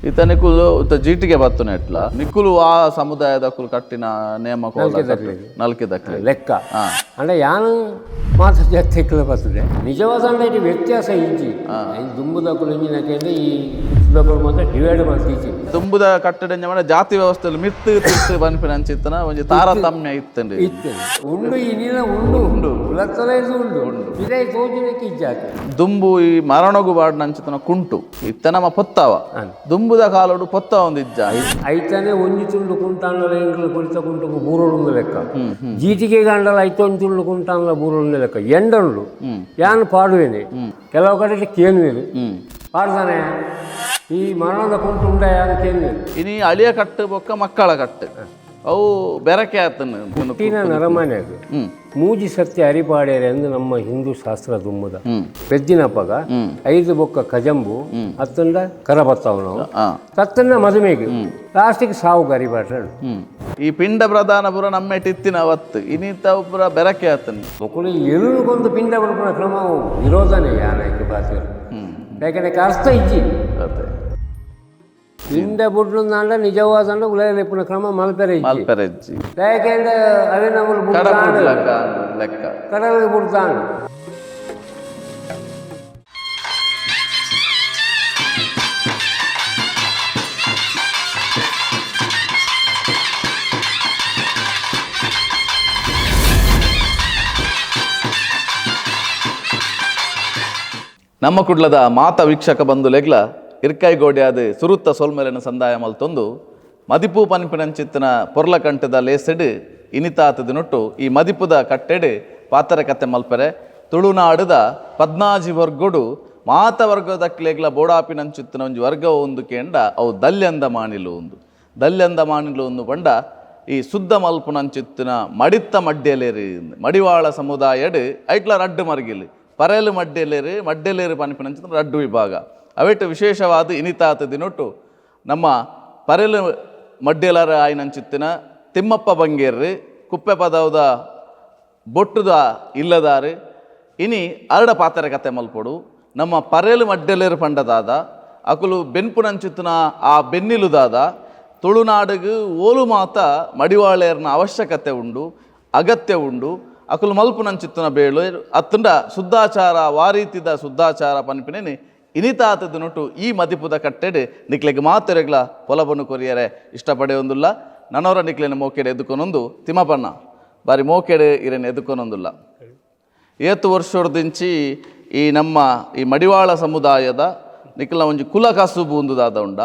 ಇತ್ತ ನಿಕುಲು ಜೀಟಿಗೆ ಬತ್ತುನ ಎಟ್ಲ ನಿಕುಲು ಆ ಸಮುದಾಯದಕುಲು ಕಟ್ಟಿನ ನೇಮ ನಲ್ಕೆ ದಕ್ಲೆ ಲೆಕ್ಕ ಅಂಡ ಯಾನು ಮಾತ ಜಾತಿಕ್ಲ ಬರ್ತದೆ. ನಿಜವಾದ ಇದು ವ್ಯತ್ಯಾಸ ಇಜ್ಜಿ. ದುಂಬುದಕುಲು ಇಂಜಿನಕ್ಕೆ ಈ ದಕುಲು ಮಾತ್ರ ಡಿವೈಡ್ ಮಾಡ್ತೀಚಿ. ದುಂಬುದ ಕಟ್ಟಡ ಜಾತಿ ವ್ಯವಸ್ಥೆಯಲ್ಲಿ ಮಿತ್ತು ತಿರ್ತು ಪನ್ಪಿನ ಅಂಚಿತ್ತನ ಒಂಜಿ ತಾರತಮ್ಯ ಇತ್ತುಂಡು. ಇತ್ತು ಉಂಡು, ಇನಿನ ಉಂಡು ಉಂಡು, ಉಲತ್ತಲ ಇದು ಉಂಡು ಉಂಡು, ಇದೇ ತೋಜುನಕ್ಕೆ ಇಜ್ಜಾತಿ. ದುಂಬು ಈ ಮರಣಗು ಬಾಡ್ನ ಅಂಚಿತ್ತನ ಕುಂಟು ಇತ್ತ ನಮ್ಮ ಪೊತ್ತಾವ. ದುಂಬುದ ಕಾಲೋಡು ಪೊತ್ತ ಒಂದು ಇಜ್ಜ. ಐತಾನೆ ಒಂಜಿ ತುಂಡು ಕುಂಟಾಂಡಲ ಎಂಕ್ಲು ಕುಳಿತ ಕುಂಟುಗು ಬೂರೊಡುಂದು ಲೆಕ್ಕ. ಜೀಟಿಗೆ ಗಂಡಲ ಐತೊಂದು ತುಂಡು ಕುಂಟಾಂಡಲ ಬೂರೊಡುಂದು ಲೆಕ್ಕ. ಎಂಡಂಡು ಯಾನ್ ಪಾಡುವೇನೆ, ಕೆಲವು ಕಡೆ ಕೇನುವೇನು ಪಾಡ್ದಾನೆ ಈ ಮರಣದ ಕುಂಟು ಉಂಡ ಯಾನ್ ಕೇನುವೇನು. ಇನಿ ಅಳಿಯ ಕಟ್ಟು ಬೊಕ್ಕ ಮಕ್ಕಳ ಕಟ್ಟು ಅವು ಬೆರಕೆ ಆತನ. ಹುಟ್ಟಿನ ನರಮಾನ್ಯಾಗ ಮೂಜಿ ಸತ್ಯ ಅರಿಪಾಡ್ಯಾರೆ ಎಂದು ನಮ್ಮ ಹಿಂದೂ ಶಾಸ್ತ್ರ ದುಮ್ಮದ. ಪೆದ್ದಿನಪ್ಪಗ ಐದು ಬೊಕ್ಕ ಕಜಂಬು ಅತ್ತಂಡ ಕರ ಬತ್ತಾವ ನಾವು, ತತ್ತಂಡ ಮದುಮೆಗೆ, ಲಾಸ್ಟಿಗೆ ಸಾವು ಗರಿಪಾಟ್ರ. ಈ ಪಿಂಡ ಪ್ರಧಾನ ಪುರ ನಮ್ಮೆಟ್ ಇತ್ತಿನ ಅವತ್ತು ಇನಿತ ಪುರ ಬೆರಕೆ ಆತನ. ಮಕ್ಕಳು ಎರುಗೊಂದು ಪಿಂಡ ಬಡ್ಪುನ ಕ್ರಮ ವಿರೋಧನೆ ಯಾನಕ್ಕೆ ಬಾತಿರು, ಯಾಕಂದ್ರೆ ಅರ್ಥ ಇಜ್ಜಿ. ಅದೇ. ಪಿಂಡ ಬುಡ್ಲು ನಿಜವಾದ ಉಲಯಲೆಪ್ಪುನ ಕ್ರಮ ಮಲ್ಪೆರೆ ಇಜ್ಜಿ. ಮಲ್ಪೆರೆ ಇಜ್ಜಿ. ಯಾಕೆಂದ್ರೆ ಅವೇ ನಮ್ಮನ್ನು ಬುಡ್ತಾಂಡು. ಲೆಕ್ಕ ಕಡಲಿಗೆ ಬುಡ್ತಾಂಡು. ನಮ್ಮ ಕುಡ್ಲದ ಮಾತ ವೀಕ್ಷಕ ಬಂಧುಲೆಗ್ಲ ಇರ್ಕಾಯಿ ಗೋಡ್ಯಾದ ಸುರುತ್ತ ಸೊಲ್ಮೆಲೆನ ಸಂದಾಯ ಮಲ್ತೊಂದು ಮದಿಪು ಪನ್ಪಿನಂಚಿತ್ತಿನ ಪೊರ್ಲಕಂಟದ ಲೇಸೆಡ್ ಇನಿತಾತದ ನುಟ್ಟು ಈ ಮದಿಪುದ ಕಟ್ಟೆಡ್ ಪಾತರ ಕತೆ ಮಲ್ಪರೆ ತುಳುನಾಡುದ ಪದ್ನಾಜಿ ವರ್ಗೊಡು ಮಾತ ವರ್ಗದಕ್ಲೆಗ್ಲ ಬೋಡಾಪಿನಂಚಿತ್ತಿನ ಒಂಜಿ ವರ್ಗ ಒಂದು ಕೇಂಡ ಅವು ದಲ್ಯಂದ ಮಾನಿಲು ಉಂದು. ದಲ್ಯಂದ ಮಾನಿಲು ಒಂದು ಪಂಡ ಈ ಶುದ್ಧ ಮಲ್ಪುನಂಚಿತ್ತಿನ ಮಡಿತ್ತ ಮಡ್ಯಲೇರು ಮಡಿವಾಳ ಸಮುದಾಯಡ್ ಐಟ್ಲ ರಡ್ಡು ಮರ್ಗಿಲು ಪರೇಲು ಮಡ್ಯಲೇರು ಮಡ್ಯಲೇರು ಪನ್ಪಿನಂಚಿತ್ತಿನ ರಡ್ಡು ವಿಭಾಗ. ಅವೆಟ್ ವಿಶೇಷವಾದ ಇನಿತಾತ ದಿನೊಟ್ಟು ನಮ್ಮ ಪರೇಲು ಮಡ್ಯಲರ ಆಯಿನಂಚಿತ್ತಿನ ತಿಮ್ಮಪ್ಪ ಬಂಗೇರ್ರು ಕುಪ್ಪೆ ಪದವದ ಬೊಟ್ಟುದ ಇಲ್ಲದಾರು ಇನಿ ಅರಡ ಪಾತ್ರ ಕತೆ ಮಲ್ಪೊಡು. ನಮ್ಮ ಪರೇಲು ಮಡ್ಯಲೇರು ಪಂಡದಾದ ಅಕುಲು ಬೆನ್ಪುನಂಚಿತ್ತಿನ ಆ ಬೆನ್ನಿಲುದಾದ ತುಳುನಾಡಿಗೆ ಓಲು ಮಾತ ಮಡಿವಾಳೆಯರ್ನ ಅವಶ್ಯಕತೆ ಉಂಡು, ಅಗತ್ಯ ಉಂಡು. ಅಕುಲು ಮಲ್ಪುನಂಚಿತ್ತಿನ ಬೇಳು ಅತ್ತಂಡ ಶುದ್ಧಾಚಾರ ವಾರೀತಿದ ಶುದ್ಧಾಚಾರ ಪನ್ಪಿನೇನೆ ಇನಿತಾತದ ನುಟ್ಟು ಈ ಮದಿಪುದ ಕಟ್ಟೆಡ್ ನಿಕ್ಲೆಗ್ ಮಾತೆರೆಗ್ಲ ಪೊಲಬನ್ನು ಕೊರಿಯರೆ ಇಷ್ಟಪಡೆಯೊಂದುಲ್ಲ. ನನೋರ ನಿಕ್ಲೆನ ಮೋಕೆಡ್ ಎದ್ಕೊನೊಂದು ತಿಮ್ಮಪ್ಪಣ್ಣ ಬಾರಿ ಮೋಕೆಡ್ ಇರೆನ್ ಎದ್ಕೊನೊಂದುಲ್ಲ. ಏತು ವರ್ಷೊಡ್ದಿಂಚಿ ಈ ನಮ್ಮ ಈ ಮಡಿವಾಳ ಸಮುದಾಯದ ನಿಕ್ಲ ಒಂಜಿ ಕುಲ ಕಸುಬು ಉಂದುದಾದ ಉಂಡ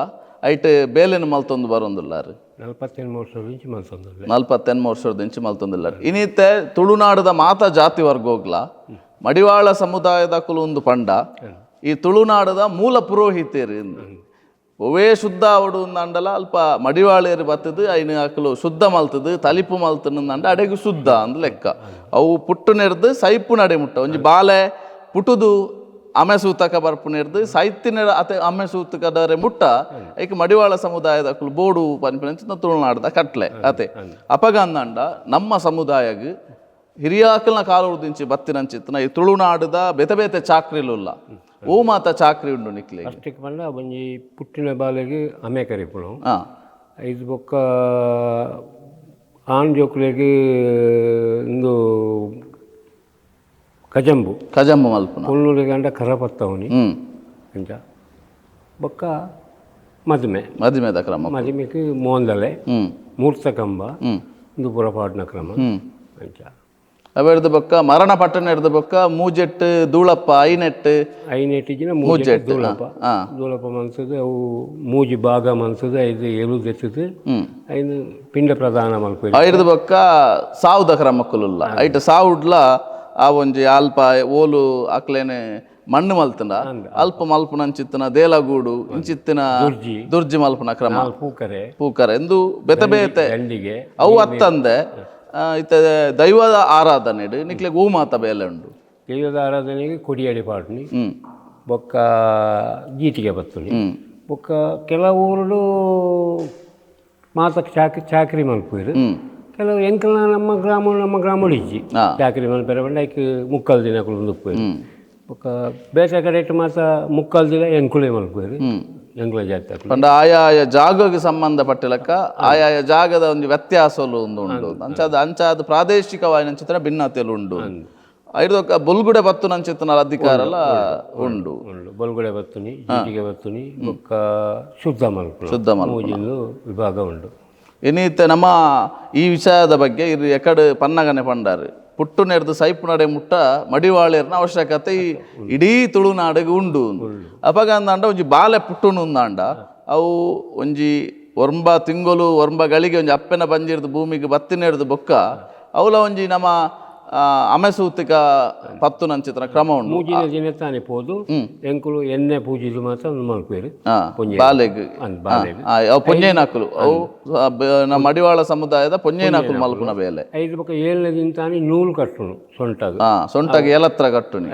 ಐಟ್ ಬೇಲೆನ್ ಮಲ್ತೊಂದು ಬರೊಂದುಲ್ಲಾರು. 48 ವರ್ಷದಿಂಚಿ ಮಲ್ತೊಂದುಲ್ಲೆ. 48 ವರ್ಷದಿಂಚಿ ಮಲ್ತೊಂದುಲ್ಲಾರು. ಇನಿತೆ ತುಳುನಾಡದ ಮಾತ ಜಾತಿ ವರ್ಗೋಗ್ಲ ಮಡಿವಾಳ ಸಮುದಾಯದ ಕುಲು ಒಂದು ಪಂಡ ಈ ತುಳುನಾಡದ ಮೂಲ ಪುರೋಹಿತರು. ಒವೇ ಶುದ್ಧ ಅವಡು ಅಂಡಲ ಅಲ್ಪ ಮಡಿವಾಳೇರು ಬತ್ತದು ಐನು ಅಕಲು ಶುದ್ಧ ಮಲ್ತದು ತಲಿಪು ಮಲ್ತಂಡ ಅಡೆಗು ಶುದ್ಧ ಅಂದ್ ಲೆಕ್ಕ. ಅವು ಪುಟ್ಟು ನೆರ್ದು ಸೈಪು ನಡೆ ಮುಟ್ಟ ಒಂಜಿ ಬಾಲೆ ಪುಟುದು ಅಮೆ ಸೂತಕ ಬರ್ಪು ನೆರ್ದು ಸೈತಿನ ಅತೆ ಅಮೆ ಸೂತಕದರೆ ಮುಟ್ಟ ಐಕ್ ಮಡಿವಾಳ ಸಮುದಾಯದ ಅಕುಲು ಬೋಡು ಪನ್ಪಿನಂಚಿನ ತುಳುನಾಡದ ಕಟ್ಲೆ ಅತೆ. ಅಪಗ ಅಂದಂಡ ನಮ್ಮ ಸಮುದಾಯಗ್ ಹಿರಿಯಾಕಲ್ನ ಕಾಲುದಿಂಚಿ ಬತ್ತಿನಂಚಿತ್ತನ ಈ ತುಳುನಾಡದ ಬೇತೆ ಬೇತೆ ಚಾಕ್ರಿಲುಲ್ಲ ಓ ಮಾತ ಚಾಕ್ರಿ ಉಂಡು ನಿಕ್ಲೆ. ಅಷ್ಟಕ್ಕೆ ಪಂಡ ಒಂಜಿ ಪುಟ್ಟಿನ ಬಾಲೆಗೆ ಅಮೆ ಕರಿಪುಣು. ಐದು ಬೊಕ್ಕ ಆಣ್ ಜೋಕುಲೆಗ್ ಇಂದು ಕಜಂಬು. ಕಜಂಬು ಮಲ್ಪುನ. ಪೊಣ್ಣುಲೆಗ್ ಅಂಡ ಕರಪತ್ತವನಿ. ಅಂಚ ಬೊಕ್ಕ ಮದುಮೆ. ಮದುಮೆದ ಕ್ರಮ. ಮದುಮೆಗೆ ಮೋಂದಲೆ, ಮೂರ್ತ ಕಂಬ, ಇಂದು ಪುರಪಾಡಿನ ಕ್ರಮ ಅಂಚ. ಅವೆರ್ದು ಬೊಕ್ಕ ಮರಣ ಪಟ್ಟಣ ಎರ್ದು ಬೊಕ್ಕ ಮೂಜೆಟ್ಟು ದೂಳಪ್ಪ ಐನೆಟ್ಟು. ಐನೆಟ್ಟಿಜಿನ ಮೂಜೆಟ್ಟು ದೂಳಪ್ಪ. ದೂಳಪ್ಪ ಮನ್ಸದು ಅವು ಮೂಜಿ ಭಾಗ ಮನ್ಸದು ಐದು ಎಲು ದೆತ್ತದು ಐನು ಪಿಂಡ ಪ್ರದಾನ ಮಲ್ಪು. ಐರ್ದು ಬೊಕ್ಕ ಸಾವುದ ಕ್ರಮಕ್ಕುಲುಲ್ಲ ಐಟ್ ಸಾವುಡ್ಲ ಆ ಒಂಜಿ ಅಲ್ಪ ಓಲು ಅಕ್ಲೇನೆ ಮಣ್ಣು ಮಲ್ತಂಡ ಅಲ್ಪ ಮಲ್ಪುನಂಚಿತ್ತಿನ ದೇಲಗೂಡು ಇಂಚಿತ್ತಿನ ದುರ್ಜಿ ಮಲ್ಪುನ ಕ್ರಮ. ಪೂಕರೆ. ಪೂಕರೆ ಎಂದು ಬೇತೆ ಬೇತೆ ದಂಡಿಗೆ ಅವು ಅತ್ತಂದೆ ಇತ್ತೆ ದೈವದ ಆರಾಧನೆ ನಿಕ್ಲೆಗ್ ಹೂ ಮಾತ ಬೇಲೆ ಉಂಡು. ದೈವದ ಆರಾಧನೆಗೆ ಕೊಡಿಯಡಿ ಪಾಡ್ನಿ, ಬೊಕ್ಕ ಜೀಟಿಗೆ ಬತ್ತುನಿ. ಬೊಕ್ಕ ಕೆಲವು ಊರುಡು ಮಾತ ಚಾಕ್ರಿ ಮಲ್ಪುವೆರ್. ಕೆಲವು ಎಂಕಲ್ನ ನಮ್ಮ ಗ್ರಾಮ ನಮ್ಮ ಗ್ರಾಮಡು ಇಜ್ಜಿ ಚಾಕ್ರಿ ಮಲ್ಪೆರೆ ಪಂಡ ಐಕ್ ಮುಕ್ಕಾಲ್ ದಿನಕುಲು ಉಪ್ಪುವೆರ್. ಬೊಕ್ಕ ಬೇತೆ ಕಡೆಟ್ ಮಾತ ಮುಕ್ಕಾಲ್ ದಿನ ಎಂಕುಲೇ ಮಲ್ಪುವೆರ್. ಎಂಕ್ಲ ಜಾತಿ. ಪಂಡ ಆಯಾಯ ಜಾಗಕ್ಕೆ ಸಂಬಂಧಪಟ್ಟಿಲಕ್ಕ ಆಯಾಯ ಜಾಗದ ಒಂಜಿ ವ್ಯತ್ಯಾಸಲು ಒಂದು ಉಂಡು. ಅಂಚಾದ ಅಂಚಾದ ಪ್ರಾದೇಶಿಕವಾಯಿನ ಚಿತ್ರ ಭಿನ್ನತೆಲು ಉಂಡು. ಐರ್ದೊಕ್ಕ ಬೊಲ್ಗುಡೆ ಬತ್ತು ನಂಚಿತ್ತನ ಅಧಿಕಾರಲ ಉಂಡು. ಉಂಡು. ಬೊಲ್ಗುಡೆ ಬತ್ತುನಿ, ಜೀಟಿಗೆ ಬತ್ತುನಿ, ಬೊಕ್ಕ ಶುದ್ಧ ಮಲ್ಪುನ, ಶುದ್ಧ ಮಲ್ಪುನ. ಮೂಜಿಂದು ವಿಭಾಗ ಉಂಡು. ಇನೀತೆ ನಮ್ಮ ಈ ವಿಷಯದ ಬಗ್ಗೆ ಇರು ಎಕಡೆ ಪನ್ನಗನೆ ಪಂಡಾರು, ಪುಟ್ಟು ನೆಡ್ದು ಸೈಪು ನಡೆ ಮುಟ್ಟ ಮಡಿವಾಳಿಯರ್ನ ಅವಶ್ಯಕತೆ ಈ ಇಡೀ ತುಳುನಾಡಿಗೆ ಉಂಡು. ಅಪಗ ಅಂದಾಂಡ ಒಂಜಿ ಬಾಲೆ ಪುಟ್ಟುನು ಅಂದಾಂಡ ಅವು ಒಂಜಿ ಒರ್ಂಬ ತಿಂಗೊಲು ಒರ್ಂಬ ಗಳಿಗೆ ಒಂಜಿ ಅಪ್ಪೆನ ಬಂಜಿರ್ದು ಭೂಮಿಗೆ ಬತ್ತಿನೆಡ್ದು ಬೊಕ್ಕ ಅವಲ ಒಂಜಿ ನಮ್ಮ ಅಮೆಸೂತಿಕ ಪತ್ತು ನಂಚಿತನ ಕ್ರಮ ಉಂಡು. ಮೂಜಿನ ದಿನ ತಾನೆ ಪೋದು ಎಂಕುಲು ಎಣ್ಣೆ ಪೂಜಿದು ಮಾತ್ರ ಮಲ್ಪೇರು. ಬಾಲೆಗ್. ಅಂದ್ ಬಾಲೆಗ್. ಅವು ಪೊಂಜೇನಾಕುಲು, ಅವು ನಮ್ಮ ಮಡಿವಾಳ ಸಮುದಾಯದ ಪೊಂಜೇನಾಕುಲು ಮಲ್ಪುನ ಬೇಲೆ. ಐದು ಬೊಕ್ಕ ಏಳನೇ ದಿನ ತಾನೆ ನೂಲು ಕಟ್ಟುನು ಸೊಂಟಗ್. ಸೊಂಟಗ್ ಏಲತ್ರ ಕಟ್ಟುನಿ.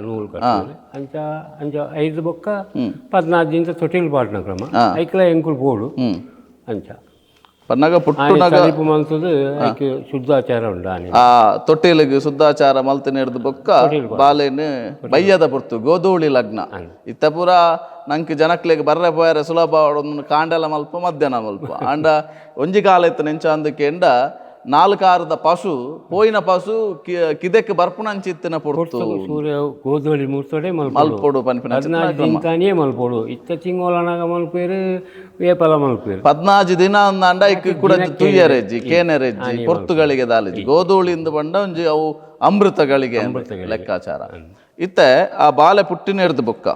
ನೂಲು ಕಟ್ಟುನಿ. ಅಂಚ ಅಂಚ ಐದು ಬೊಕ್ಕ 14 ದಿನ ತೊಟ್ಟಿಲ್ ಪಾಡ್ನ ಕ್ರಮ ಐಕ್ಲ ಎಂಕುಲು ಪೋಡು. ಅಂಚ ಪನ್ನಗ ಪುಟ್ಟುನಗ ತಲಿಪು ಮಲ್ತದು ಐಕ್ ಶುದ್ಧಾಚಾರ ಉಂಡು ಆನೆ. ಆ ತೊಟ್ಟಿಲಿಗೆ ಶುದ್ಧಾಚಾರ ಮಲ್ತಿನ ಹಿಡ್ದು ಬೊಕ್ಕ ಬಾಲೆನ್ ಬಯ್ಯದ ಪೊರ್ತು ಗೋಧೂಳಿ ಲಗ್ನ ಇತ್ತ ಪೂರ ನಂಕ್ ಜನಕ್ಲೆಗ್ ಬರ್ರೆ ಪೋಯರೆ ಸುಲಭ ಒಂದು ಕಾಂಡಲ ಮಲ್ಪ ಮಧ್ಯಾಹ್ನ ಮಲ್ಪ. ಆಂಡ ಒಂಜಿ ಕಾಲ ಇತ್ತು ನೆಂಚ ಅಂದಕೇಂಡ ನಾಲ್ಕಾರದ ಪಶು ಪೋಯಿನ ಪಶು ಕಿದೆಕ್ ಬರ್ಪುನಂಚಿತ್ತಿನ ಪೊರ್ತು ಸೂರ್ಯ ಗೋಧೂಳಿ ಮುರ್ತಡೆ ಮಲ್ಪೊಡು ಪನ್ಪಿನ 14 ದಿನ ತಾನೇ ಮಲ್ಪೊಡು. ಇತ್ತ ತಿಂಗೋಲನಾಗ ಮಲ್ಪೇರು ವೇಪಲ ಮಲ್ಪೇರು. 14 ದಿನ ಅಂದಾಂಡ ಇಕ್ ಕೂಡ ತುಯ್ಯರೆಜ್ಜಿ ಕೇನೆರೆಜ್ಜಿ ಪೊರ್ತುಗಳಿಗೆ ದಾಲೆಜ್ಜಿ. ಗೋಧೂಳಿಂದ ಬಂಡ ಒಂಜಿ ಅವು ಅಮೃತಗಳಿಗೆ ಲೆಕ್ಕಾಚಾರ. ಇತ್ತೆ ಆ ಬಾಲೆ ಪುಟ್ಟಿನ ಹಿಡ್ದು ಬೊಕ್ಕ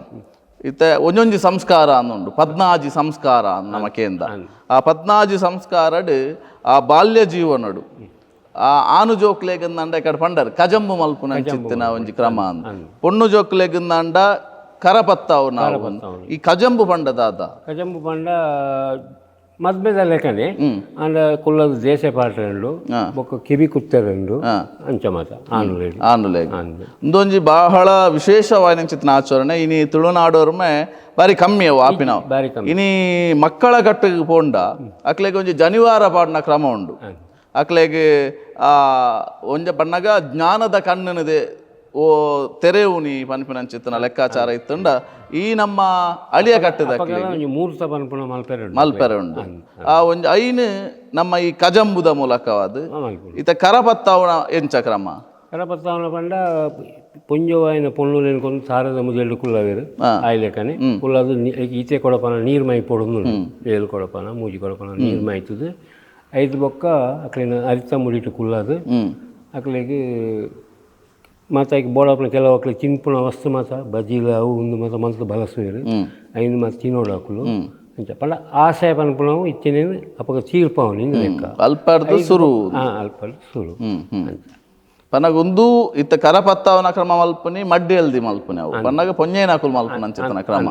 ಇತ್ತೆ ಒಂಜೊಂಜಿ ಸಂಸ್ಕಾರ ಅನ್ನುಂಡು, 14 ಸಂಸ್ಕಾರ ನಮ್ಮ ಕೇಂದ್ರ. ಆ 14 ಸಂಸ್ಕಾರಡು ಆ ಬಾಲ್ಯ ಜೀವನಡು ಆ ಆನು ಜೋಕ್ಲೆಗಂದಂಡ ಕಡೆ ಪಂಡರ್ ಕಜಂಬು ಮಲ್ಪುನ ಒಂಜಿ ಕ್ರಮ ಅಂದ್. ಪೊಣ್ಣು ಜೋಕ್ಲೆಗಂದಂಡ ಕರಪತ್ತಾವು ನಾವು. ಈ ಕಜಂಬು ಪಂಡ ದಾದ? ಕಜಂಬು ಪಂಡ ಮದ್ಮೆದ ಲೆಕ್ಕನೆ ಅಂಡ ಕುಲ್ಲದ ದೇಶ ಪಾಠ ಬೊಕ್ಕ ಕಿವಿ ಕುತ್ತರೆಂಡು ಅಂಚ ಮಾತ ಆನುಲೇಗ್. ಆನುಲೇಗ್ ಇಂದೊಂಜಿ ಬಹಳ ವಿಶೇಷವಾದ ಚಿತ್ನ ಆಚರಣೆ. ಇನಿ ತುಳುನಾಡೋರ್ಮೆ ಬಾರಿ ಕಮ್ಮಿ ಅವು ಆಪಿನವು. ಇನಿ ಮಕ್ಕಳ ಕಟ್ಟಿಗೆ ಪೋಂಡ ಅಕ್ಲೆಗ್ ಒಂಜಿ ಜನಿವಾರ ಪಾಡಿನ ಕ್ರಮ ಉಂಡು. ಅಕ್ಲೆಗ್ ಆ ಒಂಜ ಪಣ್ಣಗ ಜ್ಞಾನದ ಕಣ್ಣನಿದೆ ಓ ತೆರೆವುನಿ ಪನ್ಪಿನಂಚಿತ್ತನ ಲೆಕ್ಕಾಚಾರ ಇತ್ತುಂಡ ಈ ನಮ್ಮ ಅಳಿಯ ಕಟ್ಟದ ಮಲ್ಪೆರೆ ಉಂಡು. ಆ ಒಂಜಿ ಐನು ನಮ್ಮ ಈ ಕಜಂಬುದ ಮೂಲಕವಾದ ಇತ ಕರಪತ್ತಾವನ ಎಂಚ ಕ್ರಮ? ಕರಪತ್ತಾವನ ಪಂಡ ಪೊಂಜೋವಾಯಿನ ಪೊಣ್ಣುಲೇನು ಕೊಂಡು ಸಾರದ ಮುದೆಲ್ಡು ಕುಲ್ಲವೇರು ಆಯ್ಲೆಕ್ಕನೆ ಕುಲ್ಲದು ಈತೆ ಕೊಡಪನ ನೀರು ಮೈ ಪೊಡೊಂದು ಏಳು ಕೊಡಪನ ಮೂಜಿ ಕೊಡಪನ ನೀರು ಮೈತದು ಐದು ಬೊಕ್ಕ ಅಕ್ಲಿನ ಅರಿತ ಮುಡಿಟು ಕುಲ್ಲದು ಅಕ್ಲಿಗೆ ಮಾತಾಗಿ ಬೋಡಪ್ಪನ ಕೆಲವು ಅಕ್ಲಿ ತಿನ್ಪುನ ವಸ್ತು ಮಾತ ಬಜಿಲ ಅವು ಒಂದು ಮಾತ ಮಂತ್ ಬಲಸುವೇರು ಐದು ಮಾತ ತಿನ್ನೋಡು ಅಕ್ಲು ಅಂಚ ಪಂಡ ಆಸೆ ಪನ್ಪುನವು ಇತ್ತೇನೆ ಅಪಗ ತೀರ್ಪವನು ಇಂದು ಲೆಕ್ಕ ಅಲ್ಪರ್ದು ಸುರು. ಅಲ್ಪರ್ದು ಸುರು. ಪನಗೊಂದು ಇತ್ತ ಕರಪತ್ತಾವನ ಕ್ರಮ ಮಲ್ಪುನಿ ಮಡ್ಡಿ ಅಲ್ದಿ ಮಲ್ಪುನಿ ಅವು ಪನ್ನಗ ಪೊಂಜೇನಾಕುಲು ಮಲ್ಪುನ ಅಂಚಿತ್ತನ ಕ್ರಮ.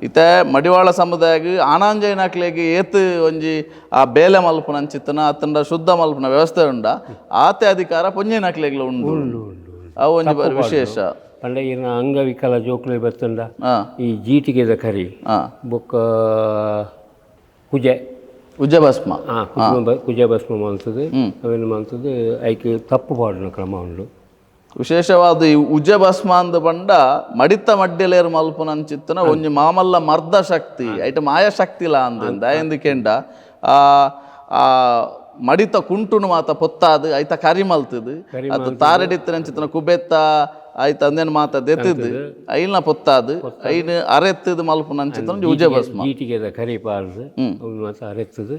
ಇತ್ತೆ ಮಡಿವಾಳ ಸಮುದಾಯಗ್ ಆನಾಂಜಯನಾಕ್ಲೆಗ್ ಏತ್ ಒಂಜಿ ಆ ಬೇಲೆ ಮಲ್ಪುನ ಅಂಚಿತ್ತನ ಅತ್ತಂಡ ಶುದ್ಧ ಮಲ್ಪುನ ವ್ಯವಸ್ಥೆ ಉಂಡ ಆತೆ ಅಧಿಕಾರ ಪೊಂಜೇನಾಕ್ಲೆಗ್ಲ ಉಂಡು. ಅವು ಒಂಜಿ ವಿಶೇಷ. ಪಂಡ ಈರ್ನ ಅಂಗವಿಕಲ ಜೋಕುಲೆ ಬತ್ತಂಡ ಈ ಜೀಟಿಗೆದ ಕರಿ ಬೊಕ್ಕ ಕುಜೆ ಉಜ್ಜೆ ಭಸ್ಮ ಕುಜೆ ಭಸ್ಮ ಮಲ್ತದೆ ಅವೇನು ಮಲ್ತದೆ ಐಕ್ ತಪ್ಪು ಪಾಡುನ ಕ್ರಮ ಉಂಡು. ವಿಶೇಷವಾದ ಈ ಉಜ್ಜೆ ಭಸ್ಮ ಅಂದ ಪಂಡ ಮಡಿತ ಮಡ್ಡಿಲೇರು ಮಲ್ಪುನ ಅಂಚಿತ್ತನ ಒಂಜಿ ಮಾಮಲ್ಲ ಮರ್ದ ಶಕ್ತಿ ಐಟ ಮಾಯಶಕ್ತಿಲ ಅಂದಿಂದ ಎಂದಕೆಂಡ ಆ ಆ ಮಡಿತ ಕುಂಟುನು ಮಾತ ಪೊತ್ತಾದು ಐತ ಕರಿ ಮಲ್ತದು ಅದು ತಾರಡಿತ್ತನಂಚಿತ್ತನ ಕುಬೆತ್ತ ಐತ ಅಂದೇನು ಮಾತ ದೆತ್ತದು ಐನ ಪೊತ್ತಾದು ಐನು ಅರೆತ್ತದು ಮಲ್ಪುನ ಅಂಚಿತ್ತನ ಉಜ್ಜೆ ಭಸ್ಮ. ಜೀಟಿಗೆದ ಕರಿ ಪಾಡ್ದು ಅವು ಮಾತ ಅರೆತ್ತದು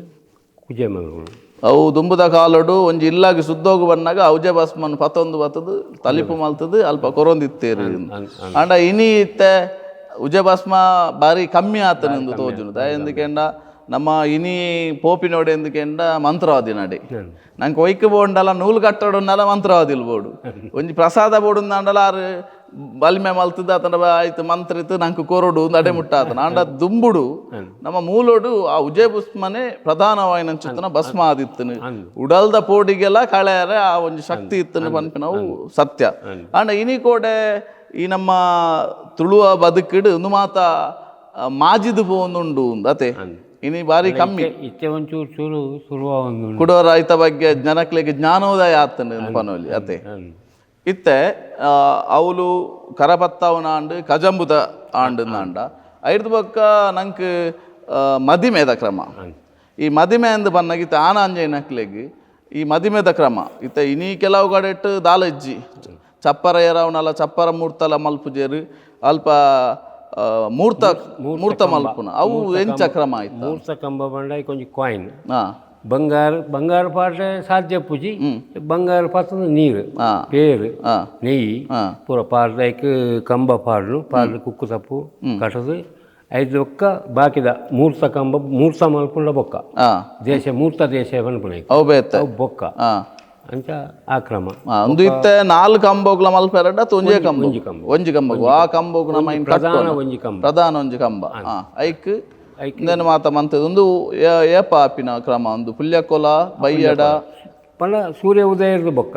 ಕುಜೆ ಮಲ್ಪುನು. ಅವು ದುಂಬುದ ಕಾಲಡು ಒಂಜಿ ಇಲ್ಲಾಗಿ ಸುದ್ದೋಗು ಬನ್ನಾಗ ಔಜೆ ಭಸ್ಮನ್ ಪತ್ತೊಂದು ಬತ್ತದು ತಲಿಪು ಮಲ್ತದು ಅಲ್ಪ ಕೊರೊಂದಿತ್ತೇರು. ಆಂಡ ಇನಿ ಇತ್ತೆ ಉಜ್ಜೆ ಭಸ್ಮ ಬಾರಿ ಕಮ್ಮಿ ಆತನೆಂದು ತೋಜುನು. ದಯೆಂದುಕೆಂಡ ನಮ್ಮ ಇನಿ ಪೋಪಿನೋಡೆ ఎందుಕೆಂಡ ಮಂತ್ರವಾದಿ ನಡೆ ನಂಗೆ ಒಯ್ಕ್ ಬೋಂಡಲ ನೂಲು ಕಟ್ಟಡುಂಡಲ ಮಂತ್ರವಾದಿಲ್ ಬೋಡು ಒಂಜಿ ಪ್ರಸಾದ ಬೋಡುಂದಾಂಡಲ ಆರು ಬಲಿಮೆ ಮಲ್ತದ ಆತನ ಆಯ್ತು ಮಂತ್ರ ಇತ್ತು ನಂಗೆ ಕೊರಡು ನಡೆ ಮುಟ್ಟಾತನ. ಆಂಡ ದುಂಬುಡು ನಮ್ಮ ಮೂಲೋಡು ಆ ಉಜಯ ಭಸ್ಮನೆ ಪ್ರಧಾನವಾಯಿನಂಚಿತ್ತನ ಭಸ್ಮ ಆದಿತ್ತನು ಉಡಲ್ದ ಪೋಡಿಗೆಲ್ಲ ಕಳೆಯರೆ ಆ ಒಂಜಿ ಶಕ್ತಿ ಇತ್ತನು ಪನ್ಪಿನವು ಸತ್ಯ. ಆಂಡ ಇನಿ ಕೋಡೆ ಈ ನಮ್ಮ ತುಳುವ ಬದುಕಿಡು ಒಂದು ಮಾತ ಮಾಜಿದು ಪೋವೊಂದುಂಡು ಅತೆ ಇನಿ ಬಾರಿ ಕಮ್ಮಿ. ಇತ್ತೆ ಒಂಚೂರು ಚೂರು ಸುರುವಾವೊಂದುಂಡು. ಕುಡೋರ ಐತ ಬಗ್ಗೆ ಜನಕ್ಲೆಗ್ ಜ್ಞಾನೋದಯ ಆತನು ಪನೋಲಿ ಅತೆ. ಇತ್ತೆ ಅವಲು ಕರಪತ್ತಾವನ ಆಂಡ್ ಕಜಂಬುದ ಆಂಡ್ ನಾಂಡ ಐರ್ದ ಬೊಕ್ಕ ನಂಕ್ ಮದಿಮೆದ ಕ್ರಮ. ಈ ಮದಿಮೆ ಅಂದ್ ಬನ್ನಗ ಇತ್ತೆ ಆನಾಂಜೈನಕ್ಲೆಗ್ ಈ ಮದಿಮೆದ ಕ್ರಮ ಇತ್ತೆ ಇನಿ ಕೆಲವು ಕಡೆಟ್ ದಾಲ ಇಜ್ಜಿ, ಚಪ್ಪರ ಏರಾವನಲ ಚಪ್ಪರ ಮೂರ್ತಲ ಮಲ್ಪುಜೇರು, ಅಲ್ಪ ಮೂರ್ತ ಮೂರ್ತ ಮಲ್ಪುನ ಅವು ಎಂಚ ಕ್ರಮ ಆಯ್ತು? ಮೂರ್ತ ಕಂಬ ಬಂಡ ಕೊಂಚ ಕಾಯಿನ್ ಬಂಗಾರ ಬಂಗಾರ ಪಾಡ್ರೆ ಸಾಧ್ಯ ಪೂಜಿ, ಬಂಗಾರ ಪಾತ್ರ ನೀರು ಪೇರು ನೆಯ್ಯಿ ಪೂರ ಪಾಡ್ದೈಕ್ ಕಂಬ ಪಾಡ್ಲು ಪಾಡ್ಲು ಕುಕ್ಕು ತಪ್ಪು ಕಟ್ಟದು ಐದು ಬೊಕ್ಕ ಬಾಕಿದ ಮೂರ್ತ ಕಂಬ ಮೂರ್ತ ಮಲ್ಪುಂಡ ಬೊಕ್ಕ ದೇಶ ಮೂರ್ತ ದೇಶ ಪನ್ಪುನ ಅವು ಬೇತೆ ಅವು ಬೊಕ್ಕ ಅಂಚ ಆ ಕ್ರಮ. ಒಂದು ಇತ್ತೆ ನಾಲ್ ಕಂಬೋಗ್ಲ ಮಲ್ಪೆರಡ ಒಂಜೇ ಕಂಬ, ಒಂಜಿ ಕಂಬ, ಆ ಕಂಬೋಗು ನಮ್ಮ ಪ್ರಧಾನ ಒಂಜಿ ಕಂಬ, ಪ್ರಧಾನ ಒಂಜಿ ಕಂಬ. ಐಕ್ ಇಂದೆನ್ ಮಾತ ಮಂತದ ಒಂದು ಏಪ ಆಪಿನ ಕ್ರಮ ಒಂದು ಪುಲ್ಯಕೊಲ ಬಯ್ಯಡ ಪಂಡ ಸೂರ್ಯ ಉದಯದ ಬೊಕ್ಕ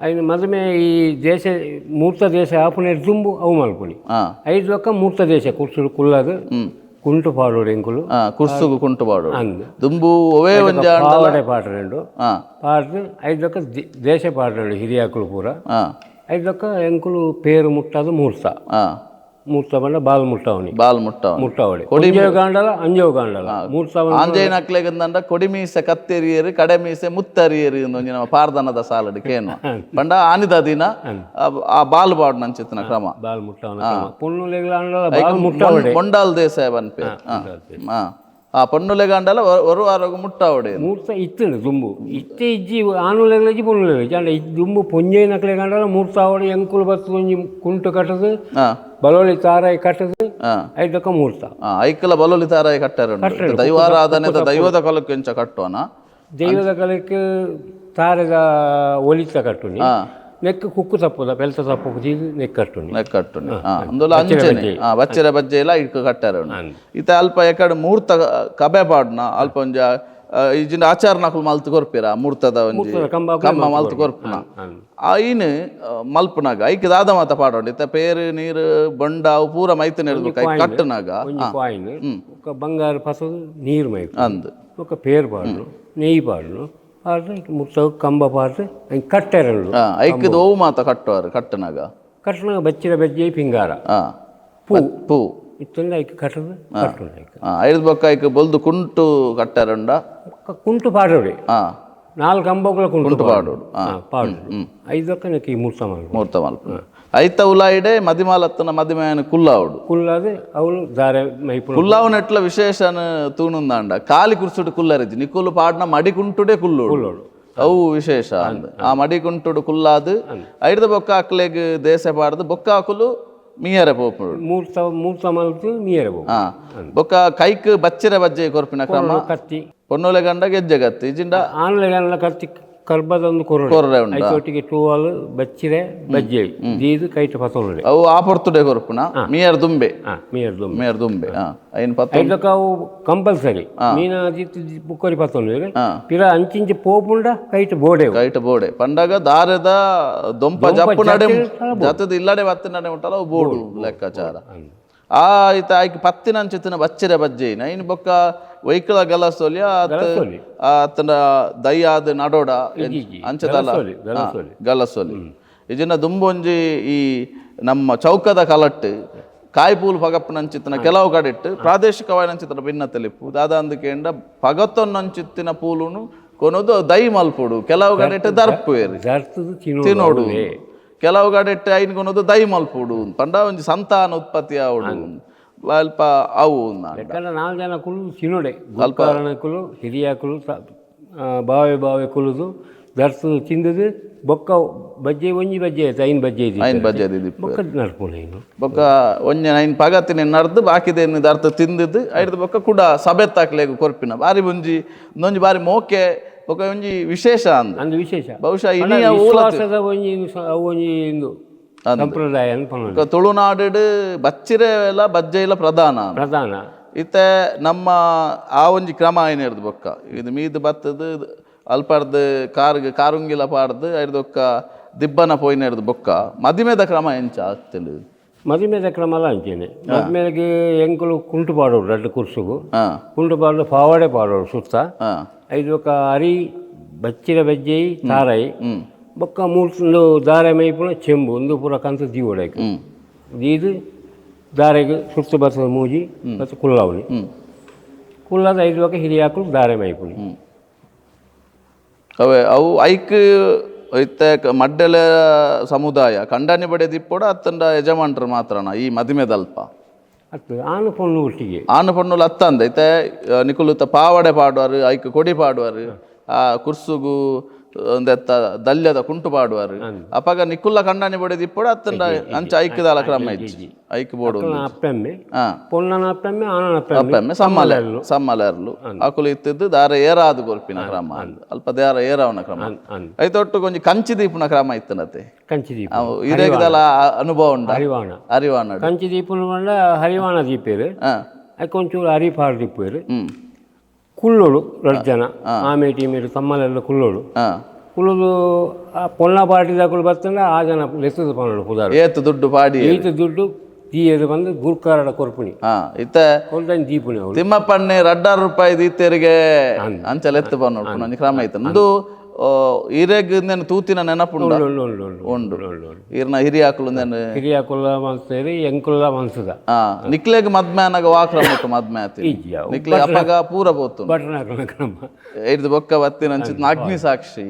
ಐನ ಮದುಮೆ ಈ ದೇಶ ಮೂರ್ತ ದೇಶ ಆಪುನ ದುಂಬು ಅವು ಮಲ್ಪುನಿ ಐದು ಬೊಕ್ಕ ಮೂರ್ತ ದೇಶ ಕುರ್ಸುಡು ಕುಲ್ಲದು ಕುಂಟು ಪಾಡೋಡು ಎಂಕುಲು ಕುರ್ಸುಗು ಕುಂಟು ಪಾಡೋಡು ದುಂಬು ಒವೇ ಒಂಜಿ ಪಾವಡೆ ಪಾಡ್ರೆಂಡು ಪಾಡ್ದು ಐದು ಬೊಕ್ಕ ದೇಶ ಪಾಡ್ರೆಂಡು ಹಿರಿಯಾಕುಲು ಪೂರ ಐದು ಬೊಕ್ಕ ಎಂಕುಲು ಪೇರು ಮುಟ್ಟಾದ ಮೂರ್ತ ಮೂರ್ತ ಬಂಡ ಬಾಲ್ ಮುಟ್ಟಾವನಿ ಬಾಲ್ ಮುಟ್ಟಾವನಿ ಮುಟ್ಟಾವಳಿ ಕೊಡಿ ಗಾಂಡಲ ಅಂಜೋ ಗಾಂಡಲ ಮೂರ್ತ ಆಂಜೈನಕ್ಲೆಗಂದಂಡ ಕೊಡಿ ಮೀಸೆ ಕತ್ತೆರಿಯರು ಕಡೆ ಮೀಸೆ ಮುತ್ತರಿಯರು ಒಂಜಿ ನಮ್ಮ ಪಾರ್ದನದ ಸಾಲಡ್ ಕೇನು ಪಂಡ ಆನಿದ ದಿನ ಆ ಬಾಲ್ ಬಾಡ್ ನಂಚಿತ್ತಿನ ಕ್ರಮ ಬಾಲ್ ಮುಟ್ಟಾವನ ಪೊಣ್ಣುಲೆಗ್ಲ ಮುಟ್ಟಾವಡೆ ಮೊಂಡಾಲ್ ದೇಸಾಯ ಬನ್ಪೆ ಆ ಪೊಣ್ಣುಲೆಗಾಂಡಲ ಒರು ಆರೋಗ ಮುಟ್ಟಾವಡೆ ಮೂರ್ತ ಇತ್ತು ದುಂಬು ಇತ್ತೆ ಇಜ್ಜಿ ಆನುಲೆಗ್ಲಜ್ಜಿ ಪೊಣ್ಣುಲೆಗ್ಲಜ್ಜಿ ಅಂಡ ದುಂಬು ಪೊಂಜೈನಕ್ಲೆ ಗಂಡಲ ಮೂರ್ತ ಆವಡೆ ಎಂಕುಲು ಬತ್ತು ಒಂಜಿ ಕುಂಟು ಕಟ್ಟದು ಬಲೋಳಿ ತಾರಾಯಿ ಕಟ್ಟದು ಐದಕ್ಕ ಮೂರ್ತ ಐಕಲ ಬಲೋಲಿ ತಾರಾಯಿ ಕಟ್ಟಾರ ದೈವಾರಾಧನೆ ದೈವದ ಕಲಕ್ಕೆ ಎಂಚ ಕಟ್ಟುವನ ದೈವದ ಕಲಕ್ಕೆ ತಾರೆದ ಒಲಿತ ಕಟ್ಟುನಿ ನೆಕ್ ಕುಕ್ಕು ತಪ್ಪುದ ಬೆಲ್ತ ತಪ್ಪು ನೆಕ್ ಕಟ್ಟುನಿ ನೆಕ್ ಕಟ್ಟುನಿ ಅಂದುಲ ಅಂಚನೆ ಬಚ್ಚರ ಬಜ್ಜೆ ಎಲ್ಲ ಇಕ್ಕ ಕಟ್ಟಾರ ಇತ್ತ ಅಲ್ಪ ಎಕಡೆ ಮೂರ್ತ ಕಬೆ ಪಾಡ್ನ ಅಲ್ಪ ಒಂಜ ಇಜಿಂದ ಆಚಾರನಕುಲು ಮಲ್ತು ಕೊರ್ಪಿರ ಮೂರ್ತದ ಒಂಜಿ ಕಂಬ ಮಲ್ತು ಕೊರ್ಪುನ ಐನ್ ಮಲ್ಪುನಾಗ ಐಕ್ ದಾದ ಮಾತ ಪಾಡೋಂಡು ಇತ್ತ ಪೇರು ನೀರು ಬೊಂಡ ಅವು ಪೂರ ಮೈತು ನೆರ್ದು ಕಟ್ಟುನಾಗ ಕಾಯಿನ್ ಬಂಗಾರ ಫಸಲು ನೀರು ಮೈತು ಅಂದು ఒక పేరు పాడను నెయ్యి పాడను ಪಾಡ್ದು ಮುತ್ತ ಕಂಬ ಪಾಡ್ದು ಹಂಗೆ ಕಟ್ಟೆರಳು ಐಕ್ದು ಓವು ಮಾತ ಕಟ್ಟುವಾರು ಕಟ್ಟನಾಗ ಕಟ್ಟನಾಗ ಬಚ್ಚಿರ ಬಜ್ಜಿ ಪಿಂಗಾರ ಪೂ ಪೂ ಇತ್ತಂದ್ರೆ ಐಕ್ ಕಟ್ಟದು ಕಟ್ಟುಂಡು ಐಕ್ ಐದು ಬೊಕ್ಕ ಐಕ್ ಬೊಲ್ದು ಕುಂಟು ಕಟ್ಟಾರುಂಡ ಕುಂಟು ಪಾಡೋಡಿ ನಾಲ್ಕು ಕಂಬಗಳ ಕುಂಟು ಪಾಡೋಡು ಪಾಡೋಡು ಐದು ಬೊಕ್ಕ ಈ ಮೂರ್ತ ಮಲ್ಪ ಮೂರ್ತ ಮಲ್ಪ ಐತ ಉಲಾಯಿಡೆ ಮದಿಮಾಲತ್ತನ ಮದಿಮಯನ ಕುಲ್ಲಾವುಡು ಕುಲ್ಲಾದೆ ಅವಳು ದಾರೆ ಮೈಪುಣ ಕುಲ್ಲಾವುನೆಟ್ಲ ವಿಶೇಷನ ತೂನುಂದಾಂಡ ಕಾಲಿ ಕುರ್ಸುಡು ಕುಲ್ಲರಿಜಿ ನಿಕ್ಕುಲು ಪಾಡ್ನ ಮಡಿ ಕುಂಟುಡೆ ಕುಲ್ಲೋಡು ಅವು ವಿಶೇಷ ಅಂದ್ ಆ ಮಡಿ ಕುಂಟುಡು ಕುಲ್ಲಾದು ಐಡ್ದ ಬೊಕ್ಕ ಅಕ್ಲೆಗ್ ದೇಶ ಪಾಡ್ದು ಬೊಕ್ಕ ಅಕುಲು ಮೀಯರೆ ಪೋಪುಡು ಮೂರ್ತ ಮೂರ್ತ ಮಲ್ತು ಮೀಯರೆ ಪೋಪು ಬೊಕ್ಕ ಕೈಕ್ ಬಚ್ಚಿರ ಬಜ್ಜೆ ಕೊರ್ಪಿನ ಕ್ರಮ ಕತ್ತಿ ಪೊನ್ನೋಲೆ ಗಂಡ ಗೆಜ್ಜೆ ಕತ್ತಿ ಇಜಿಂಡ ಆನ್ಲೆ ಗಂಡ ಕತ್ತಿ ಕರ್ಬದೊಂದು ಕೊರಡೆ ಕೊರ್ರೆ ಉಂಡು ಐತೊಟ್ಟಿಗೆ ಟೂವಾಲು ಬಚ್ಚಿರೆ ಬಜ್ಜೆ ದೀದು ಕೈಟ್ ಪತ್ತೊಂಡೆ ಅವು ಆ ಪೊರ್ತುಡೆ ಕೊರ್ಪುನ ಮೀಯರ್ ದುಂಬೆ ಮೀಯರ್ ದುಂಬೆ ಮೀಯರ್ ದುಂಬೆ ಐನ್ ಪತ್ತ ಐದಕ್ಕ ಅವು ಕಂಪಲ್ಸರಿ ಮೀನ ದಿತ್ತು ಬುಕ್ಕರಿ ಪತ್ತೊಂಡೆ ಪಿರ ಅಂಚಿಂಚಿ ಪೋಪುಂಡ ಕೈಟ್ ಬೋಡೆ ಕೈಟ್ ಬೋಡೆ ಪಂಡಾಗ ದಾರದ ದೊಂಪ ಜಪ್ಪು ನಡೆ ಜತದ ಇಲ್ಲಡೆ ಬತ್ತಿನ ನಡೆ ಉಂಟಲ್ಲ ಅವು ಬೋಡು ಲೆಕ್ಕಾಚಾರ ಆ ಐತ ಐಕ್ ಪತ್ತಿನಂಚಿತ್ತಿನ ಬಚ್ಚಿರೆ ಬಜ್ಜೆ ನೈನ್ ಬೊಕ್ಕ ವೈಕಲ ಗಲಸೋಲಿ ಆತನ ದಯ್ಯಾದ ನಡೋಡ ಅಂಚದಲ್ಲ ಗಲಸೋಲಿ ಇಜಿನ ದುಂಬೊಂಜಿ ಈ ನಮ್ಮ ಚೌಕದ ಕಲಟ್ಟು ಕಾಯಿಪೂಲು ಪಗಪ್ಪನಂಚಿತ್ತಿನ ಕೆಲವು ಕಡೆಟ್ಟು ಪ್ರಾದೇಶಿಕವಾಯಿನಂಚಿತ್ತಿನ ಭಿನ್ನತೆ ದಾದ ಅಂದಕೇಂಡ ಪಗತ್ತೊನ್ನಂಚಿತ್ತಿನ ಪೂಲುನು ಕೊನೊದು ದೈ ಮಲ್ಪೊಡು ಕೆಲವು ಕಡೆಟ್ಟು ದರ್ಪು ತಿನ್ನೋಡು ಕೆಲವು ಕಡೆಟ್ಟು ಐನ್ ಕೊನೊದು ದೈ ಮಲ್ಪೊಡು ಪಂಡ ಒಂಜಿ ಸಂತಾನ ಉತ್ಪತ್ತಿ ಆವಡು ಅಲ್ಪ ಅವು ನಾಲ್ಕು ಜನ ಕುಲು ತಿನ್ನೋಡೆ ಗುಲ್ಕಾರಣ ಕುಲು ಹಿರಿಯಾಕುಲು ಬಾವೆ ಬಾವೆ ಕುಲುದು ದರ್ಸು ತಿಂದದು ಬೊಕ್ಕ ಬಜ್ಜೆ ಒಂಜಿ ಬಜ್ಜೆ ಆಯ್ತು ಐನ್ ಬಜ್ಜೆ ಇದೆ ಐನ್ ಬಜ್ಜೆ ಇದೆ ಬೊಕ್ಕ ನಡ್ಪುನ ಇನ್ನು ಬೊಕ್ಕ ಒಂಜಿ ಐನ್ ಪಗತಿನ ನಡ್ದು ಬಾಕಿದೇನು ದರ್ತ ತಿಂದಿದ್ದು ಐಡ್ದು ಬೊಕ್ಕ ಕೂಡ ಸಬೆತ್ತಾಕ್ಲೇಗು ಕೊರ್ಪಿನ ಬಾರಿ ಒಂಜಿ ಒಂಜಿ ಬಾರಿ ಮೋಕೆ ಬೊಕ್ಕ ಒಂಜಿ ವಿಶೇಷ ಅಂದ್ ಅಂದು ವಿಶೇಷ ಬಹುಶಃ ಇನಿಯ ವಿಶ್ವಾಸದ ಒಂಜಿ ಒಂಜಿ ಇಂದು ಸಂಪ್ರದಾಯ ಅಂತ ತುಳುನಾಡು ಬಚ್ಚಿರೆ ಎಲ್ಲ ಬಜ್ಜೆ ಇಲ್ಲ ಪ್ರಧಾನ ಪ್ರಧಾನ ಇತ್ತೆ ನಮ್ಮ ಆ ಒಂಜಿ ಕ್ರಮ ಏನಿರ್ದು ಬೊಕ್ಕ ಇದು ಮೀದು ಬತ್ತದು ಅಲ್ಪರ್ದು ಕಾರ್ಗ್ ಕಾರುಂಗಿಲ ಪಾಡ್ದು ಐಡ್ದೊಕ್ಕ ದಿಬ್ಬನ ಪೋಯಿನ ಬೊಕ್ಕ ಮದಿಮೆದ ಕ್ರಮ ಎಂಚ ಆಗ್ತದೆ? ಮದಿಮೆದ ಕ್ರಮ ಅಲ್ಲ ಅಂಚೇನೆ ಮದಿಮೆಗೆ ಎಂಕುಲು ಕುಂಟು ಪಾಡೋಡು ರಡ್ಡು ಕುರ್ಸುಗು ಕುಂಟು ಪಾಡೋದು ಪಾವಾಡೆ ಪಾಡೋಡು ಸುತ್ತ ಐದು ಬೊಕ್ಕ ಅರಿ ಬಚ್ಚಿರ ಬಜ್ಜೈ ತಾರೈ ಬೊಕ್ಕ ಮೂರು ದಾರೆ ಮೈಪುನ ಚೆಂಬು ಒಂದು ಪೂರ ಕಂತು ದೀವಡೈಕ್ ದೀದು ದಾರೆಗೆ ಸುತ್ತ ಬರ್ತದೆ ಮೂಜಿ ಮತ್ತು ಕುಲ್ಲಾವಣಿ ಕುಲ್ಲದ 5 ಬೊಕ್ಕ ಹಿರಿಯಾಕುಲು ದಾರೆ ಮೈಪುನಿ. ಅವೇ ಅವು ಐಕ್ ಇತ್ತೆ ಮಡ್ಡೆಲ ಸಮುದಾಯ ಕಂಡನಿ ಬಡೆ ದಿಪ್ಪೊಡು ಅತ್ತಂಡ ಯಜಮಾನ್ರು ಮಾತ್ರನ ಈ ಮದಿಮೆದಲ್ಪ ಅತ್ತು ಆನು ಪೊಣ್ಣು ಒಟ್ಟಿಗೆ ಆನು ಪೊಣ್ಣುಲು ಅತ್ತಂದ ಇತ್ತೆ ನಿಕುಲು ಪಾವಡೆ ಪಾಡುವಾರು, ಐಕ್ ಕೊಡಿ ಪಾಡುವಾರು, ಆ ಕುರ್ಸುಗು ಒಂದೆತ್ತ ದಲ್ಯದ ಕುಂಟು ಪಾಡುವಾರು. ಅಪಗ ನಿಕುಲ್ಲ ಕಂಡನಿ ಬಡೆ ದಿಪ್ಪೊಡು ಅತ್ತಂಡ ಅಂಚ ಐಕ್ದಾಲ ಕ್ರಮ ಇಜ್ಜಿ ಐಕ್ ಬೋಡು ಅಪ್ಪೆಮ್ಮೆ ಪೊಣ್ಣನ ಅಪ್ಪೆಮ್ಮೆ ಆನನ ಅಪ್ಪೆಮ್ಮೆ ಸಮ್ಮಲೆ ಸಮ್ಮಲೆರ್ಲು ಅಕುಲು ಇತ್ತಿದ್ದು ದಾರ ಏರಾದು ಕೊರ್ಪಿನ ಕ್ರಮ, ಅಲ್ಪ ದಾರ ಏರಾವನ ಕ್ರಮ. ಐತೊಟ್ಟು ಒಂಜಿ ಕಂಚಿ ದೀಪುನ ಕ್ರಮ ಇತ್ತನತೆ. ಕಂಚಿ ದೀಪ ಇರೇಗದಲ ಅನುಭವ ಉಂಡ ಹರಿವಾಣ ಹರಿವಾಣ ಕಂಚಿ ದೀಪುನ ಪಂಡ ಹರಿವಾಣ ದೀಪೇರು, ಐಕ್ ಒಂಚೂರು ಅರಿ ಪಾಡ್ ದೀಪೇರು. ಕುಳ್ಳೋಡು ರಡ್ಡ್ ಜನ ಆಮೇಟಿ ಈಮೇಟಿ ತಮ್ಮಲೆಲ್ಲ ಕುಳ್ಳೋಡು ಕುಲ್ಲುದು. ಆ ಪೊಣ್ಣ ಪಾರ್ಟಿದಕುಲು ಬತ್ತಂಡ ಆ ಜನ ಲೆತ್ತದ ಪನ್ನೋಡು ಪುದಾರು ಏತ್ ದುಡ್ಡು ಪಾಡಿ ಏತ್ ದುಡ್ಡು ತೀಯದು ಬಂದು ಗುರ್ಕಾರಡ ಕೊರ್ಪುಣಿ ಇತ್ತೆ ಕೊಲ್ದನ್ ದೀಪುಣಿ ಅವಳು ತಿಮ್ಮಪ್ಪಣ್ಣೆ 2 ರೂಪಾಯಿ ದೀತೆರಿಗೆ ಅಂಚ ಲೆತ್ತು ಪನ್ನೋಡು ಒಂಜಿ ಕ್ರಮ ಐತೆ. ಇಂದು ಇರೆಗ್ ಇಂದೆನ್ ತೂತಿನ ನೆನಪುಂಡ ಉಂಡು. ಈರ್ನ ಹಿರಿಯಾಕುಲು ಇಂದೆನ್ ಹಿರಿಯಾಕುಲ ಮನ್ಸೇರಿ ಎಂಕುಲ ಮನ್ಸದ. ನಿಕ್ಲೆಗ್ ಮದ್ಮೆ ಅನಗ ವಾ ಕ್ರಮ ಉಂಟು ಮದ್ಮೆ ಆತಿ ನಿಕ್ಲೆ ಅಪಗ ಪೂರ ಪೋತು ಬಟನಾಕುಲ ಕ್ರಮ ಐದು ಬೊಕ್ಕ ಬತ್ತಿನ ಅಂಚಿನ ಅಗ್ನಿ ಸಾಕ್ಷಿ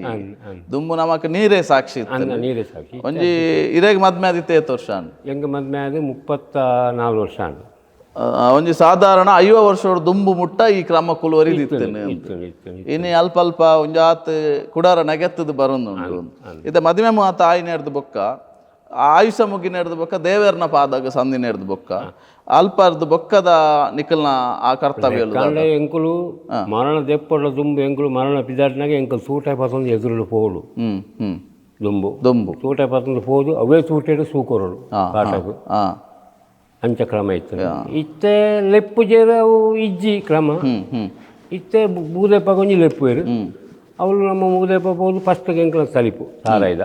ದುಂಬು ನಮಕ್ ನೀರೇ ಸಾಕ್ಷಿ ಇತ್ತು ನೀರೇ ಸಾಕ್ಷಿ. ಒಂಜಿ ಇರೆಗ್ ಮದ್ಮೆ ಆದಿತ್ತೆ ಏತ್ ವರ್ಷ ಎಂಕ್ ಮದ್ಮೆ ಆದ್ 34 ವರ್ಷ. ಒಂಜಿ ಸಾಧಾರಣ 50 ವರ್ಷ ದುಂಬು ಮುಟ್ಟ ಈ ಕ್ರಮ ಕುಲುವರಿದಿತ್ತು. ಇನಿ ಅಲ್ಪ ಅಲ್ಪ ಒಂಜಾತ್ ಕುಡಾರ ನೆಗೆತ್ತದು ಬರೊಂದುಂಡು. ಇತ್ತೆ ಮದಿಮೆ ಮಾತ ಆಯಿನೆರ್ದು ಬೊಕ್ಕ ಆಯುಷ ಮುಗಿನೆರ್ದು ಬೊಕ್ಕ ದೇವೆರ್ನ ಪಾದಾಗ ಸಂದಿನೆರ್ದು ಬೊಕ್ಕ ಅಲ್ಪರ್ದು ಬೊಕ್ಕದ ನಿಕಲ್ನ ಆ ಕರ್ತವ್ಯ ಎಂಕುಲು ಮರಣ ದೆಪ್ಪಡ ದುಂಬು ಎಂಕುಲು ಮರಣ ಪಿದಾಟ್ನಾಗ ಎಂಕುಲು ತೂಟ ಪತ್ತೊಂದು ಎದುರು ಪೋಡು ದುಂಬು ದುಂಬು ತೂಟ ಪತ್ತೊಂದು ಪೋದು ಅವೇ ತೂಟೆಡು ಸೂಕೊರಡು ಕಾಟకు ಅಂಚ ಕ್ರಮ ಇತ್ತು. ಇತ್ತೆ ಲೆಪ್ಪು ಜೇರು ಅವು ಇಜ್ಜಿ ಕ್ರಮ. ಇತ್ತೆ ಬೂದೆಪ್ಪ ಕೊಂಜಿ ಲೆಪ್ಪುವೇರು ಅವಳು ನಮ್ಮ ಮೂದೇಪ ಪೋದು ಫಸ್ಟ್ ಎಂಕಲ ತಲಿಪು ಸಾರಾಯ್ದ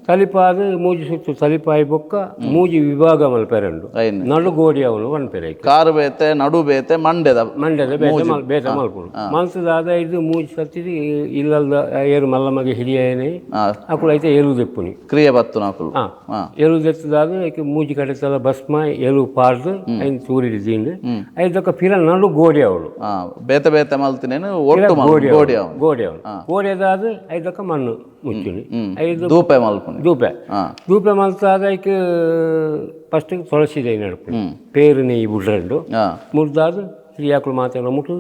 ತಲಿಪಾದ ಮೂಜಿ ಸುತ್ತು ತಲಿಪಾಯಿ ಬೊಕ್ಕ ಮೂಜಿ ವಿಭಾಗ ಮಲ್ಪೆರಂಡು ನಡು ಗೋಡಿ ಅವನು ಒನ್ಪೆರೆ ಕಾರು ಬೇತೆ ನಡು ಬೇತೆ ಮಂಡೆದ ಮಂಡ್ಯದ ಬೇತೆ ಬೇತೆ ಮಲ್ಪುಡು ಮಲ್ತದಾದ ಇದು ಮೂಜಿ ಸತ್ತಿದು ಇಲ್ಲಲ್ದ ಏರು ಮಲ್ಲಮಗೆ ಹಿರಿಯನೇ ಅಕುಲು ಐತೆ ಏಲು ದೆಪ್ಪುನಿ ಕ್ರಿಯೆ ಬತ್ತು ನಾಕುಲು ಏಲು ದೆತ್ತದಾದ ಐಕೆ ಮೂಜಿ ಕಡೆತಲ ಭಸ್ಮ ಏಲು ಪಾಡ್ದು ಐನ್ ತೂರಿಡಿ ದಿಂಡು ಐದೊಕ್ಕ ಪಿರ ನಡು ಗೋಡಿ ಅವಳು ಬೇತೆ ಬೇತೆ ಮಲ್ತಿನೇನು ಒಟ್ಟು ಗೋಡಿ ಅವನು ಗೋಡಿ ಅವನು ಗೋಡೆದಾದ ಐದೊಕ್ಕ ಮಣ್ಣು ಮುಚ್ಚುನಿ ಐದು ದೂಪೆ ಮಲ್ಪುನಿ ದೂಪೆ ದೂಪೆ ಮಲ್ತಾದ ಐಕ್ ಫಸ್ಟ್ ತುಳಸಿ ದೈ ನಡ್ಪುನಿ ಪೇರು ನೆಯ್ಯಿ ಬುಡ್ರಂಡು ಮುರ್ದಾದ ಹಿರಿಯಾಕುಲು ಮಾತೆಲ್ಲ ಮುಟ್ಟು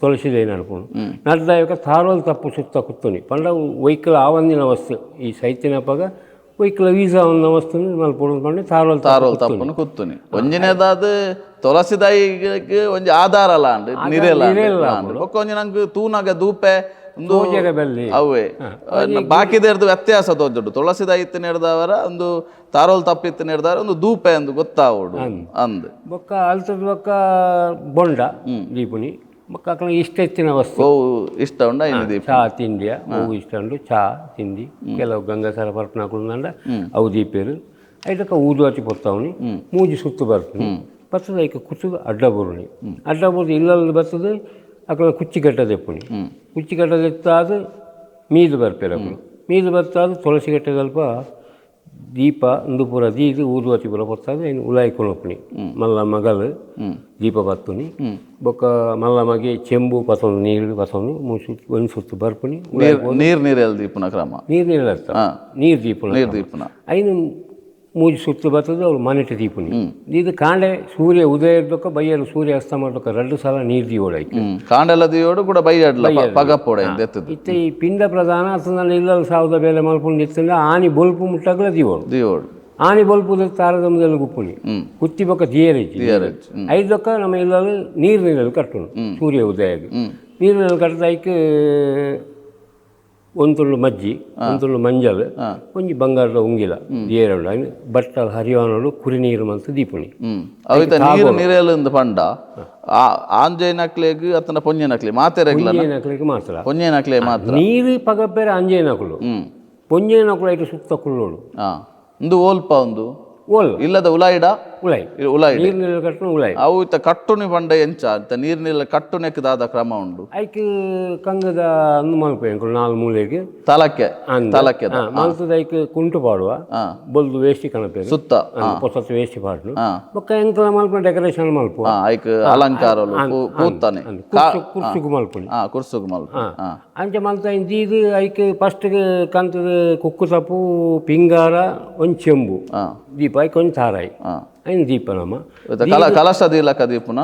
ತುಳಸಿ ದೈ ನಡ್ಪುನು ನಡ್ದಾಯಕ ತಾರೋಲ್ ತಪ್ಪು ಸುತ್ತ ಕುತ್ತುನಿ ಪಂಡ ವೈಕಲ್ ಆವಂದಿನ ವಸ್ತು ಈ ಸೈತಿನಪಗ ವೈಕಲ ವೀಸಾ ಒಂದ ವಸ್ತು ಮಲ್ಪೊಡು ಪಂಡ ತಾರೋಲ್ ತಾರೋಲ್ ತಪ್ಪುನು ಕುತ್ತುನಿ ಒಂಜಿನೇದಾದ ತುಳಸಿ ದೈಗೆ ಒಂಜಿ ಆಧಾರ ಲಾಂಡ್ ನಿರೆಲ ಬೊಕ್ಕ ಒಂಜಿ ನಂಗೆ ತೂನಾಗ ದೂಪೆ ಅವೇ ಬಾಕಿದೇರ್ದು ವ್ಯತ್ಯಾಸ ತೋಜುಡು. ತುಳಸಿ ದೈತ್ ನೆಡ್ದವರ ಒಂದು ತಾರೋಲ್ ತಪ್ಪಿತ್ತು ನೆಡ್ದವರ ಒಂದು ದೂಪೆ ಅಂದು ಗೊತ್ತಾವಡು ಅಂದ್ ಬೊಕ್ಕ ಅಲ್ತದ ಬೊಕ್ಕ ಬೊಂಡ ದೀಪುನಿ ಬೊಕ್ಕ ಅಕಲ ಇಷ್ಟ ಎತ್ತಿನ ವಸ್ತು ಇಷ್ಟ ಉಂಡ ದೀಪ ಚಾ ತಿಂಡಿಯ ಅವು ಇಷ್ಟ ಉಂಡು ಚಾ ತಿಂಡಿ ಕೆಲವು ಗಂಗಸರ ಪರ್ಪನಾಕುಲು ಅವು ದೀಪೇರು ಐತಕ್ಕ ಊದುವಾತಿ ಪೊತ್ತಾವನಿ ಮೂಜಿ ಸುತ್ತು ಬರ್ತೀನಿ ಬರ್ತದೆ ಐಕ ಕುಚ್ಚುದು ಅಡ್ಡ ಬರುಣಿ ಅಡ್ಡ ಬರುದು ಇಲ್ಲಲ್ಲಿ ಬರ್ತದೆ ಅಕಲ ಕುಚ್ಚಿಗಡ್ಡ ದೆಪ್ಪುನಿ ಕುಚ್ಚಿಗಡ್ಡ ದೆತ್ತಾದ ಮೀದು ಬರ್ಪೇರು ಅಕುಲು ಮೀದು ಬರ್ತಾದ ತುಳಸಿ ಗಟ್ಟೆದಲ್ಪ ದೀಪ ಒಂದು ಪೂರ ದೀದು ಊದುವತಿ ಪೂರ ಪೊತ್ತಾದ ಐನು ಉಲಾಯಿ ಕೊನೊಪುನಿ ಮಲ್ಲ ಮಗಲು ದೀಪ ಬತ್ತುನಿ ಬೊಕ್ಕ ಮಲ್ಲ ಮಗೆ ಚೆಂಬು ಪತ್ತೊಂದು ನೀರು ಪತ್ತೊಂದು ಸುತ್ತು ಒಂದು ಸುತ್ತು ಬರ್ಪುನಿ. ನೀರು ನೀರೆಲ್ಲ ದೀಪನ ಕ್ರಮ ನೀರು ನೀರು ನೀರು ದೀಪನ ನೀರು ದೀಪನ ಐನು ಮೂಜಿ ಸುತ್ತು ಬರ್ತದೆ ಅವ್ರು ಮನೆಟ್ ದೀಪುನಿ ಇದು ಕಾಂಡೆ ಸೂರ್ಯ ಉದಯ ಇರ್ಬೇಕು ಬೈಯಲು ಸೂರ್ಯ ಅಸ್ತ ಮಾಡ್ಬೇಕು 2 ಸಲ ನೀರು ದೀವೋಡು ಐತೆ ಕಾಂಡೆಲ್ಲ ದೀವೋಡು ಕೂಡ ಬೈಯಾಡ್ಲ ಪಗಪ್ಪೋಡ ಇತ್ತೆ ಈ ಪಿಂಡ ಪ್ರಧಾನ ಅಸಂದ ಇಲ್ಲಲ್ಲಿ ಸಾವಿರದ ಬೇಲೆ ಮಲ್ಪುಂಡು ಇತ್ತಂದ್ರೆ ಆನಿ ಬೊಲ್ಪು ಮುಟ್ಟಾಗಲ ದೀವೋಡು ದೀವೋಡು ಆನಿ ಬೊಲ್ಪು ತಾರದಮದಲ್ಲಿ ಗುಪ್ಪುನಿ ಕುತ್ತಿ ಬೊಕ್ಕ ದಿಯರೆಜ್ಜಿ ಐದಕ್ಕ ನಮ್ಮ ಇಲ್ಲಲ್ಲಿ ನೀರು ನೀರಲ್ಲಿ ಕಟ್ಟುನು ಸೂರ್ಯ ಉದಯ ನೀರು ನೀರಲ್ಲಿ ಕಟ್ಟದ ಐಕ್ ಒಂದು ತುಳ್ಳು ಮಜ್ಜಿ ಒಂದು ತುಳ್ಳು ಮಂಜಲ್ ಒಂಜಿ ಬಂಗಾರದ ಉಂಗಿಲ ದಿಯರಳು ಬಟ್ಟಲ್ ಹರಿವಾನಳು ಕುರಿ ನೀರು ಮಂತು ದೀಪುನಿ ಅವಿತ ನೀರು ನೀರೆಲ್ಲ ಪಂಡ ಆಂಜೈನಕ್ಲೆಗ್ ಅತನ ಪೊಂಜೆನಕ್ಲೆ ಮಾತೆರೆಗ್ಲ ಪೊಂಜೆನಕ್ಲೆಗ್ ಮಾತ್ರ ಪೊಂಜೆನಕ್ಲೆ ಮಾತ್ರ ನೀರು ಪಗಪೇರೆ ಅಂಜೈನಕುಲು ಪೊಂಜೆನಕುಲು ಐಟು ಸುತ್ತ ಕುಳ್ಳೋಡು ಇಂದು ಓಲ್ಪ ಒಂದು ಓಲ್ ಇಲ್ಲದ ಉಲಾಯಿಡ ಉಲಾಯಿ ಉಲಾಯಿ ನೀರು ನಿಲ್ಲು ಕಟ್ಟುನ ಉಲಾಯಿ. ಅವು ಇತ್ತ ಕಟ್ಟುನಿ ಪಂಡ ಎಂಚ ಇತ್ತ ನೀರು ನಿಲ್ಲ ಕಟ್ಟುನೆಕ್ ದಾದ ಕ್ರಮ ಉಂಡು? ಐಕ್ ಕಂಗದ ಅಂದು ಮಲ್ಪ ಎಂಕುಲು ನಾಲ್ ಮೂಲೆಗೆ ತಲಕ್ಕೆ ತಲಕ್ಕೆ ಮಲ್ತದ ಐಕ್ ಕುಂಟು ಪಾಡುವ, ಬೊಲ್ದು ವೇಸ್ಟ್ ಕಣಪೇರು ಸುತ್ತ ಪೊಸತ್ ವೇಸ್ಟ್ ಪಾಡುನು. ಬೊಕ್ಕ ಎಂಕುಲ ಮಲ್ಪ ಡೆಕೋರೇಷನ್ ಮಲ್ಪುವ, ಐಕ್ ಅಲಂಕಾರಲು ಪೂತಾನೆ ಕುರ್ಸುಗು ಮಲ್ಪುನಿ, ಕುರ್ಸುಗು ಮಲ್ಪ. ಅಂಚ ಮಲ್ತ ದೀದ್ ಐಕ್ ಫಸ್ಟ್ ಕಂತದ ಕುಕ್ಕು ತಪ್ಪು ಪಿಂಗಾರ ಒಂಜಿ ಚೆಂಬು ದೀಪ ಐಕ್ ಒಂಜಿ ತಾರಾಯಿ ಐನ್ ದೀಪ ನಮ್ಮ ಕಲಶ ದೀಲಕ ದೀಪುನ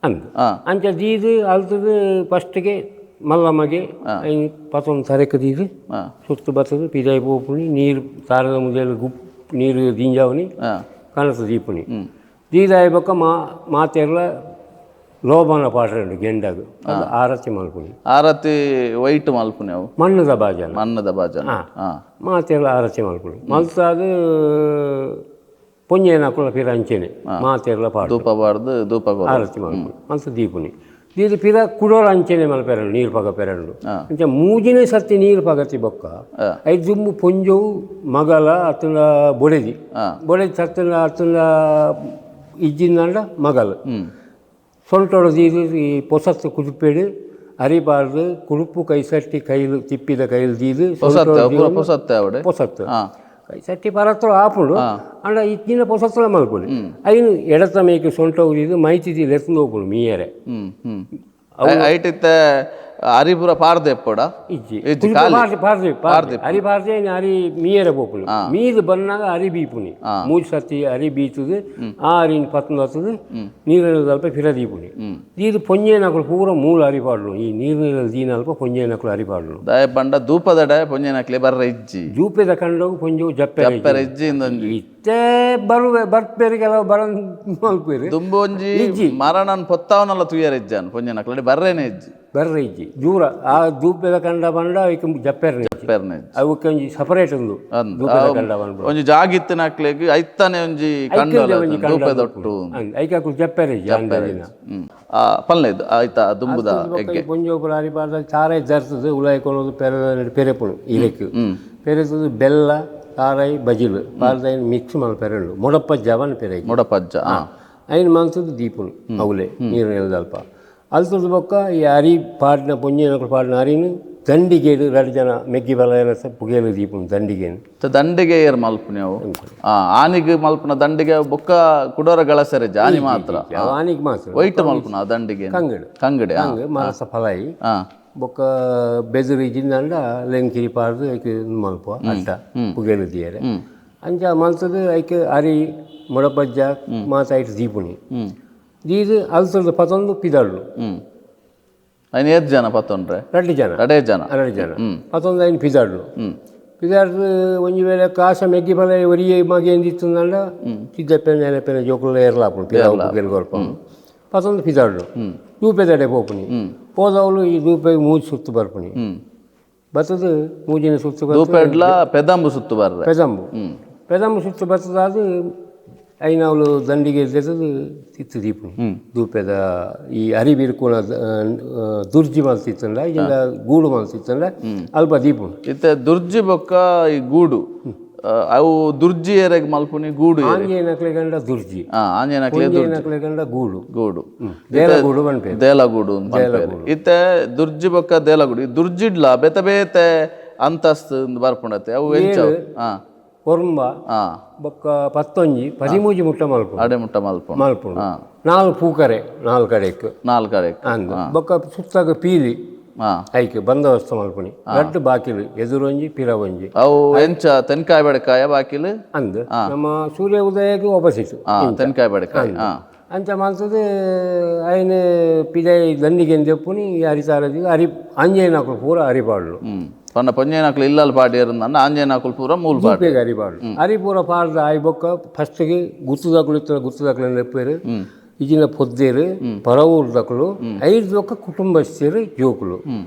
ಅಂದ್ ಅಂಚ ದೀದ್ ಅಲ್ತದ ಫಸ್ಟ್ಗೆ ಮಲ್ಲಮ್ಮಗೆ ಐನ್ ಪತ್ತೊಂದು ತರೆಕ್ ದೀದ್ ಸುತ್ತು ಬತ್ತದ ಪಿದಾಯಿ ಪೋಪುನಿ, ನೀರು ತಾರದ ಮುದೆಲ್ ಗುಪ್ ನೀರು ದಿಂಜಾವನಿ ಕನಸು ದೀಪುನಿ. ದೀದಾಯ ಬೊಕ್ಕ ಮಾತೆರ್ಲ ಲೋಬನ ಪಾಡ್ರಂಡು ಗೆಂಡಾಗ ಅದು ಆರತಿ ಮಲ್ಪುನಿ. ಆರತಿ ವೈಟ್ ಮಲ್ಪುನಿ ಅವು ಮಣ್ಣದ ಬಾಜನ, ಮಣ್ಣದ ಬಾಜನ ಮಾತೆರ್ಲ ಆರತಿ ಮಲ್ಪುನಿ. ಮಲ್ತಾದ ಪೊಂಜೇನಕುಲ ಪಿರ ಅಂಚೆನೆ ಮಾತೆರ್ಲ ಪಾಡು ಧೂಪ ಬಾರ್ದು ಧೂಪ ಆರತಿ ಮಲ್ಪುನಿ ಮಲ್ತ ದೀಪುನಿ. ದೀದು ಪಿರ ಕುಡೋರ ಅಂಚೆನೆ ಮಲ್ಪೆರಂಡು ನೀರು ಪಗ ಪೆರಂಡು. ಅಂಚ ಮೂಜಿನೇ ಸರ್ತಿ ನೀರು ಪಗತಿ ಬೊಕ್ಕ ಐದು ದುಂಬು ಪೊಂಜೋವು ಮಗಲ ಅತ್ತಂಡ ಬೊಡೆದಿ ಬೊಡೆದಿ ಸತ್ತಂಡ ಅತ್ತಂಡ ಇಜ್ಜಿಂದಂಡ ಮಗಲ ಸೊಂಟೊಡು ದೀದು ಈ ಪೊಸತ್ತು ಕುದುಪೇಡು ಅರಿಬಾರ್ದು ಕುಡುಪು ಕೈಸಟ್ಟಿ ಕೈಲು ತಿಪ್ಪಿದ ಕೈಲು ದೀದು ಪೊಸತ್ತು ಕೈಸಟ್ಟಿ ಪರತ್ರ ಆಪುಂಡು ಅಂಡ ಇತ್ತಿನ ಪೊಸತ್ತಲ ಮಲ್ಪುಂಡು. ಐನು ಎಡತ ಮೇಕೆ ಸೊಂಟ ಹೋಗಿದ್ದು ಮೈತಿದಿ ಲೆತ್ತಂದು ಹೋಪುಂಡು ಮೀಯರೆ. ಐಟಿತ್ತ ಅರಿಪುರ ಪಾರ್ದೆ ಎಪ್ಪಡ ಇಜ್ಜಿ ಪಾರ್ದೆ ಪಾರ್ದೆ ಅರಿ ಪಾರ್ದೆ ಅರಿ ಮೀಯರೆ ಪೋಪುಂಡು. ಮೀದು ಬನ್ನಾಗ ಅರಿ ಬೀಪುನಿ ಮೂಜಿ ಸರ್ತಿ ಅರಿ ಬೀತದು ಆ ಅರಿನ ಪತ್ತೊಂದು ಹತ್ತದು ನೀರಲ್ಲಿ ಅಲ್ಪ ಫಿರ ದೀಪುನಿ. ದೀದು ಪೊಂಜೇನಕುಲು ಪೂರ ಮೂಲ ಅರಿ ಪಾಡ್ಲು ಈ ನೀರು ನೀರಲ್ಲಿ ದೀನಲ್ಪ ಪೊಂಜೇನಕುಲು ಅರಿ ಪಾಡ್ಲು. ದಾಯ ಪಂಡ ದೂಪದಡ ಪೊಂಜೇನಕ್ಲೆ ಬರ್ರ ಇಜ್ಜಿ ದೂಪದ ಕಂಡೋಗು ಪೊಂಜೋ ಜಪ್ಪೆರೆ ಇಜ್ಜಿ ಇತ್ತೆ ಬರುವೆ ಬರ್ಪೇರು ಕೆಲವು ಬರ ಮಲ್ಪೇರು ದುಂಬು ಒಂಜಿ ಮರಣನ್ ಪೊತ್ತಾವನಲ್ಲ ತುಯ್ಯರ ಇಜ್ಜಾನ್ ಪೊಂಜೇನಕ್ಲೆ ಬರ್ರೇನೆ ಇಜ್ಜಿ ಬರ್ರೆ ಇಜ್ಜಿ ದೂರ ಆ ದೂಪದ ಕಂಡ ಬಂಡ ಐಕ್ ಜಪ್ಪೆರ್ನೆ ಜಪ್ಪೆರ್ನೆ ಅವಕ್ಕೆ ಒಂಜಿ ಸಪರೇಟ್ ಉಂದು ದೂಪದ ಕಂಡ ಬಂಡ ಒಂಜಿ ಜಾಗಿತ್ತಿನಕ್ಲೆಗ್ ಐತಾನೆ ಒಂಜಿ ಕಂಡ ದೂಪದೊಟ್ಟು ಐಕ್ ಅಕುಲು ಜಪ್ಪೆರೆ ಇಜ್ಜಿ ಅಂದದಿನ ಪಲ್ಲೆ ಆಯ್ತಾ ದುಂಬುದ ಎಗ್ಗೆ ಪೊಂಜೋಪುರ ಅರಿಪಾರ್ದ ತಾರಾಯಿ ದರ್ತದೆ ಉಲಾಯಿ ಕೊನೋದು ಪೆರೆ ಪೆರೆಪುಣು ಇಲೆಕ್ ಪೆರೆತದು ಬೆಲ್ಲ ತಾರಾಯಿ ಬಜಿಲು ಪಾರ್ದ ಮಿಕ್ಸ್ ಮಲ್ಪೆರೆಂಡು ಮೊಡಪ್ಪ ಜವನ್ ಪೆರೆ ಮೊಡಪಜ್ಜ ಐನ್ ಮಲ್ತದ್ದು ದೀಪುನು ಅವಲೇ ನೀರು ನೆಲದಲ್ಪ ಅಲ್ತದ ಬೊಕ್ಕ ಈ ಅರಿ ಪಾಡಿನ ಪೊಂಜೇನಕುಲು ಪಾಡಿನ ಅರಿನು ದಂಡಿಗೇಡು ಎರಡು ಜನ ಮೆಗ್ಗಿ ಬಲ ಪುಗೇಲು ದೀಪುನು ದಂಡಿಗೇನು ದಂಡಿಗೆ ಏರ್ ಮಲ್ಪುನಿ ಅವು ಆನಿಗೆ ಮಲ್ಪುನ ದಂಡಿಗೆ ಬೊಕ್ಕ ಕುಡೋರ ಗಳಸರೆ ಆನಿ ಮಾತ್ರ ಆನಿಗೆ ಮಾತ್ರ ವೈಟ್ ಮಲ್ಪುನ ದಂಡಿಗೆ ಕಂಗಡು ಕಂಗಡಿ ಮರಸ ಫಲಾಯಿ ಬೊಕ್ಕ ಬೆದುರು ಜಿಂದಂಡ ಲೆಂಕಿರಿ ಪಾಡ್ದು ಐಕ್ ಮಲ್ಪುವ ಅಡ್ಡ ಪುಗೇಲು ದಿಯರೆ ಅಂಚ ಮಲ್ತದು ಐಕ್ ಅರಿ ಮೊಡಪಜ್ಜ ಮಾತ ಐಟ್ ದೀಪುನಿ ದೀದು ಅಲ್ತದ ಪತ್ತೊಂದು ಪಿದಳ್ಳು. ಐನ್ ಏತ್ ಜನ ಪತ್ತೊಂಡ್ರೆ? ಎರಡು ಜನ ಎರಡೇ ಜನ ಎರಡು ಜನ ಪತ್ತೊಂದು ಐನ್ ಪಿದಾಡ್ಲು ಪಿದಾಡ್ದು ಒಂಜಿ ವೇಳೆ ಕಾಸ ಮೆಗ್ಗಿ ಬಲ ಒರಿಯೆ ಮಗೆ ಎಂದಿತ್ತಂಡ ತಿದ್ದಪ್ಪೆ ನೆನಪೆನ ಜೋಕುಲ ಏರ್ಲಾಪುಂಡು ಪಿದಾವು ಪುಗೆಲ್ ಕೊರ್ಪ ಪತ್ತೊಂದು ಪಿದಾಡ್ಲು ದೂಪೆದಡೆ ಪೋಪುನಿ ಪೋದವಳು ಈ ದೂಪೆಗೆ ಮೂಜಿ ಸುತ್ತು ಬರ್ಪುನಿ ಬತ್ತದು ಮೂಜಿನ ಸುತ್ತು ದೂಪೆಡ್ಲ ಪೆದಂಬು ಸುತ್ತು ಬರ್ರೆ ಪೆದಂಬು ಪೆದಂಬು ಸುತ್ತು ಬತ್ತದಾದ ಐನವಳು ದಂಡಿಗೆ ದೆತ್ತದು ತಿತ್ತು ದೀಪುನಿ ದೂಪೆದ ಈ ಅರಿಬಿರ್ಕುನ ದುರ್ಜಿ ಮಲ್ತಿತ್ತಂಡ ಇಲ್ಲ ಗೂಡು ಮಲ್ತಿತ್ತಂಡ ಅಲ್ಪ ದೀಪುನಿ. ಇತ್ತೆ ದುರ್ಜಿ ಬೊಕ್ಕ ಈ ಗೂಡು ಅವು ದುರ್ಜಿ ಏರೆಗ್ ಮಲ್ಪುನಿ ಗೂಡು ಆಂಜೇನಕ್ಲೆ ಗಂಡ ದುರ್ಜಿ ಆಂಜೇನಕ್ಲೆ ಆಂಜೇನಕ್ಲೆ ಗಂಡ ಗೂಡು ಗೂಡು ದೇಲಗೂಡು ಪನ್ಪೇರು ದೇಲಗೂಡು ಪನ್ಪೇರು. ಇತ್ತೆ ದುರ್ಜಿ ಬೊಕ್ಕ ದೇಲಗೂಡು ಈ ದುರ್ಜಿಡ್ಲ ಬೇತೆ ಬೇತೆ ಅಂತಸ್ತು ಬರ್ಪುಂಡತೆ ಅವು ಎಂಚ ಕೊರ್ಂಬ ಬೊಕ್ಕ ಪತ್ತೊಂಜಿ ಪದಿಮೂಜಿ ಮುಟ್ಟ ಮಲ್ಪುಂಡು ಅಡೆ ಮುಟ್ಟ ಮಲ್ಪುಂಡು ಮಲ್ಪುಂಡು ನಾಲ್ ಪೂಕರೆ ನಾಲ್ ಕಡೆಕ್ ನಾಲ್ ಕಡೆಕ್ ಅಂದ್ ಬೊಕ್ಕ ಸುತ್ತಾಗ ಪೀಲಿ ಐಕ್ ಬಂದೋಬಸ್ತ್ ಮಲ್ಪುನಿ ರಡ್ಡ್ ಬಾಕಿಲು ಎದುರೊಂಜಿ ಪಿರ ಒಂಜಿ ಅವು ಎಂಚ ತೆನ್ಕಾಯಿ ಬಡಕಾಯ ಬಾಕಿಲು ಅಂದ್ ನಮ್ಮ ಸೂರ್ಯ ಉದಯಕ್ಕೆ ಆಪೋಸಿಟ್ ತೆನ್ಕಾಯಿ ಬಡಕಾಯ ಅಂಚ ಮಲ್ತದು ಐನ್ ಪಿದೈ ದಂಡಿಗೆ ದೆಪ್ಪುನಿ ಅರಿತಾರದಿ ಅರಿ ಅಂಜೇನಕುಲು ಪೂರ ಅರಿಪಾಡ್ಲು ಪಂಡ ಪೊಂಜೇನಕುಲು ಇಲ್ಲಲ್ ಪಾಡಿಯರು ಆಂಜೇನಕುಲು ಪೂರ ಮೂಲ ಪಾಡಿ ಅರಿಪಾಡ್ಲು ಅರಿ ಪೂರ ಪಾಡ್ದ ಆಯಿ ಬೊಕ್ಕ ಫಸ್ಟ್ಗೆ ಗುತ್ತುದಕುಲು ಇತ್ತ ಗುತ್ತುದಕುಲು ಲೆಪ್ಪೇರು ಇಜಿನ ಪೊದ್ದೇರು ಪರವೂರ್ದಕುಲು ಐದು ಬೊಕ್ಕ ಕುಟುಂಬಸ್ಥರು ಜೋಕುಲು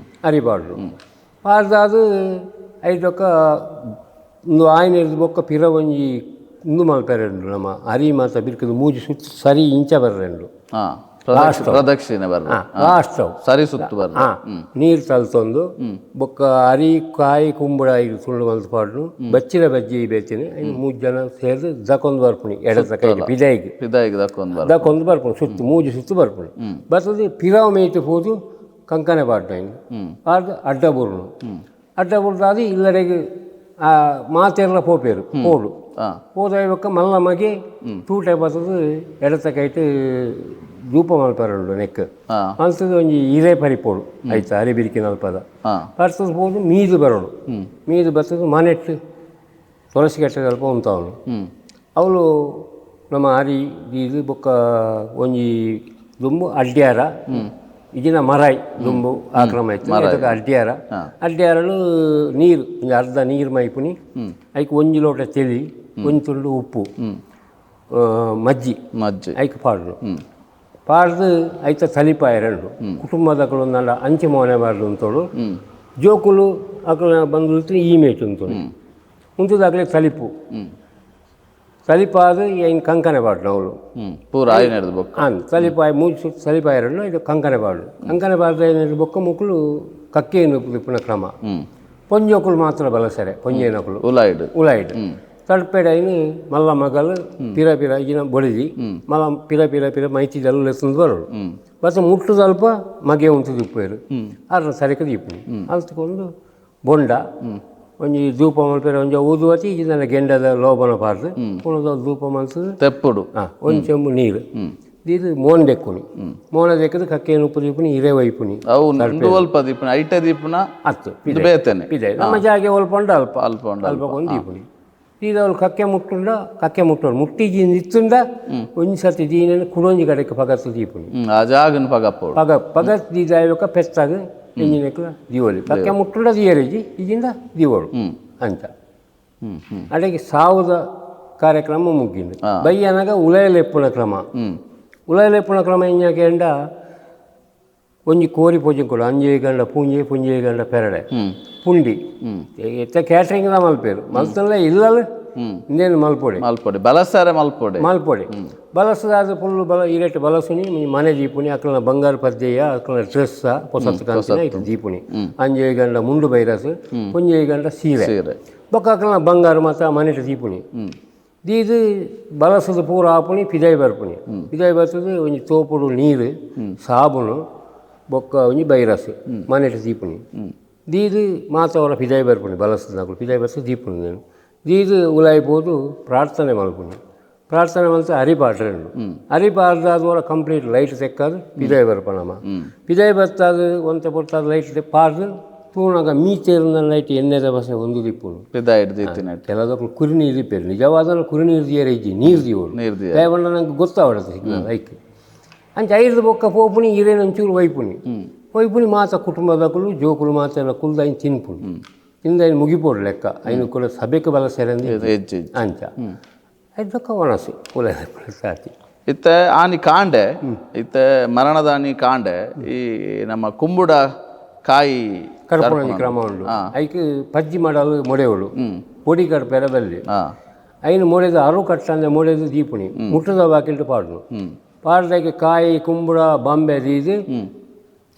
ಅರಿಪಾಡ್ಲು ಪಾಡ್ದಾದು ಐದು ಬೊಕ್ಕ ಇಂದು ಆಯ್ನ ಬೊಕ್ಕ ಪಿರ ಒಂಜಿ ಇಂದು ಮಲ್ಪೆರೆಂಡು ನಮ್ಮ ಅರಿ ಮಾತ ಬಿರ್ಕದು ಮೂಜಿ ಸುತ್ತು ಸರಿ ಇಂಚ ಬರ್ರೆಂಡು ಪ್ರದಕ್ಷಿಣೆ ಬರ್ದು. ಲಾಸ್ಟ್ ಅವು. ಸರಿ ಸುತ್ತು ಬರ್ದು. ನೀರು ತಲ್ತೊಂದು ಬೊಕ್ಕ ಅರಿ ಕಾಯಿ ಕುಂಬಳ ಇದು ಸುಳ್ಳು ಮಲ್ತ್ ಪಾಡ್ನು ಬಚ್ಚಿನ ಬಜ್ಜಿ ಬೇತಿನಿ ಇನ್ನು ಮೂಜಿ ಜನ ಸೇರ್ದು ದಕೊಂದು ಬರ್ಪುನಿ ಎಡತ ಕೈ ಪಿದಾಯಿಗೆ. ಪಿದಾಯಿಗೆ ದಕ್ಕೊಂದು ಬರ್ದು. ದಕೊಂದು ಬರ್ಪುನಿ, ಸುತ್ತು ಮೂಜಿ ಸುತ್ತು ಬರ್ಪುನಿ. ಬರ್ತದೆ ಪಿರಾವ್ ಮೇಯ್ತು ಪೋದು ಕಂಕನೆ ಪಾಡ್ನ ಇನ್ನು ಪಾಡ್ದು ಅಡ್ಡ ಬುರುನು. ಅಡ್ಡ ಬುರ್ದಾದು ಇಲ್ಲಡೆಗೆ ಆ ಮಾತೆರ್ಲ ಪೋಪೇರು ಪೋಡು. ಪೋದ ಬೊಕ್ಕ ಮಲ್ಲ ಮಗೆ ತೂಟೆ ಬರ್ತದೆ ಎಡತ ಕೈಟ್ ಧೂಪ ಮಲ್ಪರುಂಡು ನೆಕ್ ಮಲ್ತದ ಒಂಜಿ ಇರೆ ಪರಿಪೋಡು ಆಯ್ತಾ ಅರಿ ಬಿರಿಕಿ ನಲ್ಪದ ಬರ್ತದೆ ಪೋದು ಮೀದು ಬರೋಡು. ಮೀದು ಬರ್ತದೆ ಮನೆಟ್ಟು ತುಳಸಿ ಕಟ್ಟೆ ಸ್ವಲ್ಪ ಉಂತಾವನು. ಅವಳು ನಮ್ಮ ಅರಿ ಇದು ಬೊಕ್ಕ ಒಂಜಿ ದುಂಬು ಅಡ್ಡ್ಯಾರ ಇದಿನ ಮರಾಯ್ ದುಂಬು ಆಕ್ರಮ ಇತ್ತು ಅದಕ್ಕೆ ಅಡ್ಡ್ಯಾರ. ಅಡ್ಡ್ಯಾರಲು ನೀರು ಒಂಜಿ ಅರ್ಧ ನೀರು ಮೈಪುನಿ, ಐಕ್ ಒಂಜಿ ಲೋಟ ತೆಲಿ, ಒಂಜಿ ತುಂಡು ಉಪ್ಪು, ಮಜ್ಜಿ ಮಜ್ಜಿ ಐಕ್ ಪಾಡ್ನು. ಪಾಡ್ದು ಐತ ತಲಿಪಾಯರಂಡು ಕುಟುಂಬದಕುಲು ನಲ್ಲ ಅಂಚೆ ಮೋನೆ ಬಾರ್ದು ಅಂತೋಳು. ಜೋಕುಲು ಅಕುಲು ಬಂದು ಈ ಮೇಟು ಅಂತೋಳು ಉಂತುದಾಗಲೇ ತಲಿಪು ತಲಿಪಾದ ಏನು ಕಂಕನೆ ಬಾಡ್ನು ಅವಳು. ಪೂರ ಆಯ್ನೆಡ್ದು ಬೊಕ್ಕ ಅನ್ ತಲಿಪಾಯ ಮೂಜಿ ಸುತ್ತು ತಲಿಪಾಯರಂಡು ಇದು ಕಂಕನೆ ಬಾಡು. ಕಂಕನೆ ಬಾಡ್ದು ಏನಿದ್ರು ಬೊಕ್ಕ ಮುಕ್ಕುಲು ಕಕ್ಕೆಯನ್ನು ಇಪ್ಪುನ ಕ್ರಮ. ಪೊಂಜೋಕುಲು ಮಾತ್ರ ಬಲಸರೆ ಪೊಂಜೇನಕುಲು ಉಲಾಯ್ಡ್ ಉಲಾಯ್ಡ್ ತಡ್ಪೆಡೈನು ಮಲ್ಲ ಮಗಲು ಪಿರ ಪಿರ ಈಗಿನ ಬೊಳಿದಿ ಮಲ್ಲ ಪಿರ ಪಿರ ಪಿರ ಮೈತಿದಲ್ಲ ಲೆತ್ತೊಂದು ಬರೋಳು. ಬಸ್ ಮುಟ್ಟು ಸ್ವಲ್ಪ ಮಗೆ ಉಂಟು ದಿಪ್ಪೇರು ಅರ್ಧ ಸರಿಕ ದೀಪು ಅಲ್ತ್ಕೊಂಡು ಬೊಂಡ ಒಂಜಿ ಧೂಪ ಮಲ್ಪೆರೆ ಒಂಜಿ ಊದುವತಿ ಈಜಿನ ಗೆಂಡದ ಲೋಬನ ಪಾರ್ದು ಪುನದ ಧೂಪ ಮಲ್ತದು ತೆಪ್ಪುಡು ಒಂಜಿ ಚೆಂಬು ನೀರು ಇದು ಮೋನ್ ದೆಕ್ಕುನಿ. ಮೋನ ದೆಕ್ಕದು ಕಕ್ಕೇನು ಉಪ್ಪು ದೀಪುನಿ ಇರೆ ವೈಪುನಿ. ಅವು ಉಂದು ಒಲ್ಪ ದೀಪುನ ಐಟೆ ದೀಪುನ ಅತ್ತು ಇದು ಬೇತನೆ ಪಿದೆ ನಮ್ಮ ಜಾಗೆ ಒಲ್ಪ ಉಂಡು ಅಲ್ಪ ಅಲ್ಪ ಉಂಡು ಅಲ್ಪ ಒಂದು ದೀಪುನಿ. ಈಗ ಅವಳು ಕಕ್ಕೆ ಮುಟ್ಟುಂಡ ಕಕ್ಕೆ ಮುಟ್ಟೋಳು ಮುಟ್ಟಿ ನಿತ್ತುಂಡ ಒಂಜಿ ಸರ್ತಿ ದೀನ ಕುಡೊಂಜಿ ಕಡೆಗೆ ಪಗತ್ತು ದೀಪುನಿ. ಆ ಜಾಗನ ಪಗಪ್ಪೋಡು ಪಗ ಪಗತ್ ದೀದಾಯಕ ಪೆತ್ತಾಗ ಎಂಜಿನಕ್ಲ ದೀವೋಲಿ ಕಕ್ಕೆ ಮುಟ್ಟುಂಡ ದಿಯರಿಜಿ ಈಗಿಂದ ದೀವೋಳು ಅಂತ. ಅಡೆಗೆ ಸಾವುದ ಕಾರ್ಯಕ್ರಮ ಮುಗ್ಗಿಂದು ಬಯ್ಯನಾಗ ಉಲಯಲೆಪ್ಪುನ ಕ್ರಮ. ಉಲಯಲೆಪ್ಪುನ ಕ್ರಮ ಎಂಜಾಕೆಂಡ ಒಂಜಿ ಕೋರಿ ಪೂಜೆ ಕೊಡು ಅಂಜೆ ಗಂಡ ಪೂಂಜೆ ಪುಂಜೆ ಗಂಡ ಪೆರಡೆ ಪುಂಡಿ ಎತ್ತ ಕ್ಯಾಟ್ರಿಂಗ್ ದ ಮಲ್ಪೇರು ಮಲ್ತಲ್ಲ ಇಲ್ಲಲ್ಲ ಇನ್ನೇನು ಮಲ್ಪೊಡಿ ಮಲ್ಪೊಡಿ ಬಲಸಾರೆ ಮಲ್ಪೊಡಿ ಮಲ್ಪೊಡಿ ಬಲಸದಾದ ಫುಲ್ಲು ಬಲ ಇರೆಟ್ ಬಲಸುನಿ ಮನೆ ದೀಪುನಿ ಅಕ್ಕನ ಬಂಗಾರ ಪದ್ದೆಯ ಅಕ್ಕನ ಡ್ರೆಸ್ ಪೊಸತ್ತು ಕಂತಿನ ಇದು ದೀಪುನಿ ಅಂಜೆ ಗಂಡ ಮುಂಡು ಬೈರಸ್ ಪುಂಜೆ ಗಂಡ ಸೀರೆ ಸೀರೆ ಬೊಕ್ಕ ಅಕ್ಕನ ಬಂಗಾರ ಮಾತ್ರ ಮನೆಟ್ ದೀಪುನಿ ದೀದು ಬಲಸದ ಪೂರ ಆಪುನಿ ಪಿದಾಯಿ ಬರ್ಪುನಿ. ಪಿದಾಯಿ ಬರ್ತದೆ ಒಂಜಿ ತೋಪುಡು ನೀರು ಸಾಬೂನು ಬೊಕ್ಕ ಒಂಜಿ ಬೈರಸ್ ಮನೆಟ್ ದೀಪುನಿ. ದೀದು ಮಾತವರ ಪಿದಾಯಿ ಬರ್ಪುನಿ ಬಲಸದ ಪಿದಾಯಿ ಬರ್ತದೆ ದೀಪುನಿ ನಾನು ದೀದು ಉಲಾಯ್ಬೋದು ಪ್ರಾರ್ಥನೆ ಮಲ್ಪುನಿ. ಪ್ರಾರ್ಥನೆ ಮಲ್ತ ಅರಿಪಾಡ್ರೆಂಡು ಅರಿಪಾಡ್ದಾದವರ ಕಂಪ್ಲೀಟ್ ಲೈಟ್ ತೆಕ್ಕಾದು ಪಿದಾಯಿ ಬರ್ಪಣಮ್ಮ. ಪಿದಾಯಿ ಬರ್ತಾದು ಒಂತೆ ಪೊರ್ತಾದ ಲೈಟ್ ಪಾಡ್ದು ತೂನಾಗ ಮೀಚೇರಿನ ಲೈಟ್ ಎಣ್ಣೆದ ಬಸೆ ಒಂದು ದಿಪ್ಪುನು ಪಿದಾಯಿಡ್ ದೀತಿನ ಕೆಲದಕ್ಕೂ ಕುರಿ ನೀರು ದಿಪ್ಪೇರು ನಿಜವಾದ ಕುರಿ ನೀರು ದಿಯರ ಇಜ್ಜಿ ನೀರು ದಿಯೋಳು ನೀರು ದಿಯ ದಯವಂಡ ನಂಗೆ ಗೊತ್ತಾವಡದು ಸಿಗ್ನಲ್ ಐಕ್ ಅಂಚ ಐದು ಬೊಕ್ಕ ಪೋಪುನಿ ಇರೇನು ಒಂಚೂರು ವೈಪುನಿ ವೈಪುನಿ ಮಾತ ಕುಟುಂಬದಕುಲು ಜೋಕುಲು ಮಾತ ಎಲ್ಲ ಕುಲ್ದು ಐನ್ ತಿನ್ಪುನಿ ತಿಂದ ಐನ್ ಮುಗಿಪೋಡು ಲೆಕ್ಕ ಐನು ಕೂಡ ಸಭೆಗೆ ಬಲ ಸೇರಂದು ಹೆಜ್ಜೆ ಅಂಚ ಐದು ಒಣಸು ಕುಲ ಸಾತಿ ಇತ್ತೆ ಆನಿ ಕಾಂಡೆ ಇತ್ತೆ ಮರಣದಾನಿ ಕಾಂಡೆ ಈ ನಮ್ಮ ಕುಂಬುಡ ಕಾಯಿ ಕಡಪುಣಿ ಕ್ರಮ ಉಂಡು ಐಕ್ ಪಜ್ಜಿ ಮಾಡಲು ಮೊಡೆವಳು ಪೊಡಿ ಕಡಪೆರ ಬಲ್ಲಿ ಐನು ಮೊಡೆದು ಅರು ಕಟ್ಟಂದೆ ಮೊಡೆದು ದೀಪುಣಿ ಮುಟ್ಟದ ಬಾಕಿಲ್ಟು ಪಾಡುನು ಪಾಡ್ದಕ್ಕೆ ಕಾಯಿ ಕುಂಬುಡ ಬಾಂಬೆ ದೀದು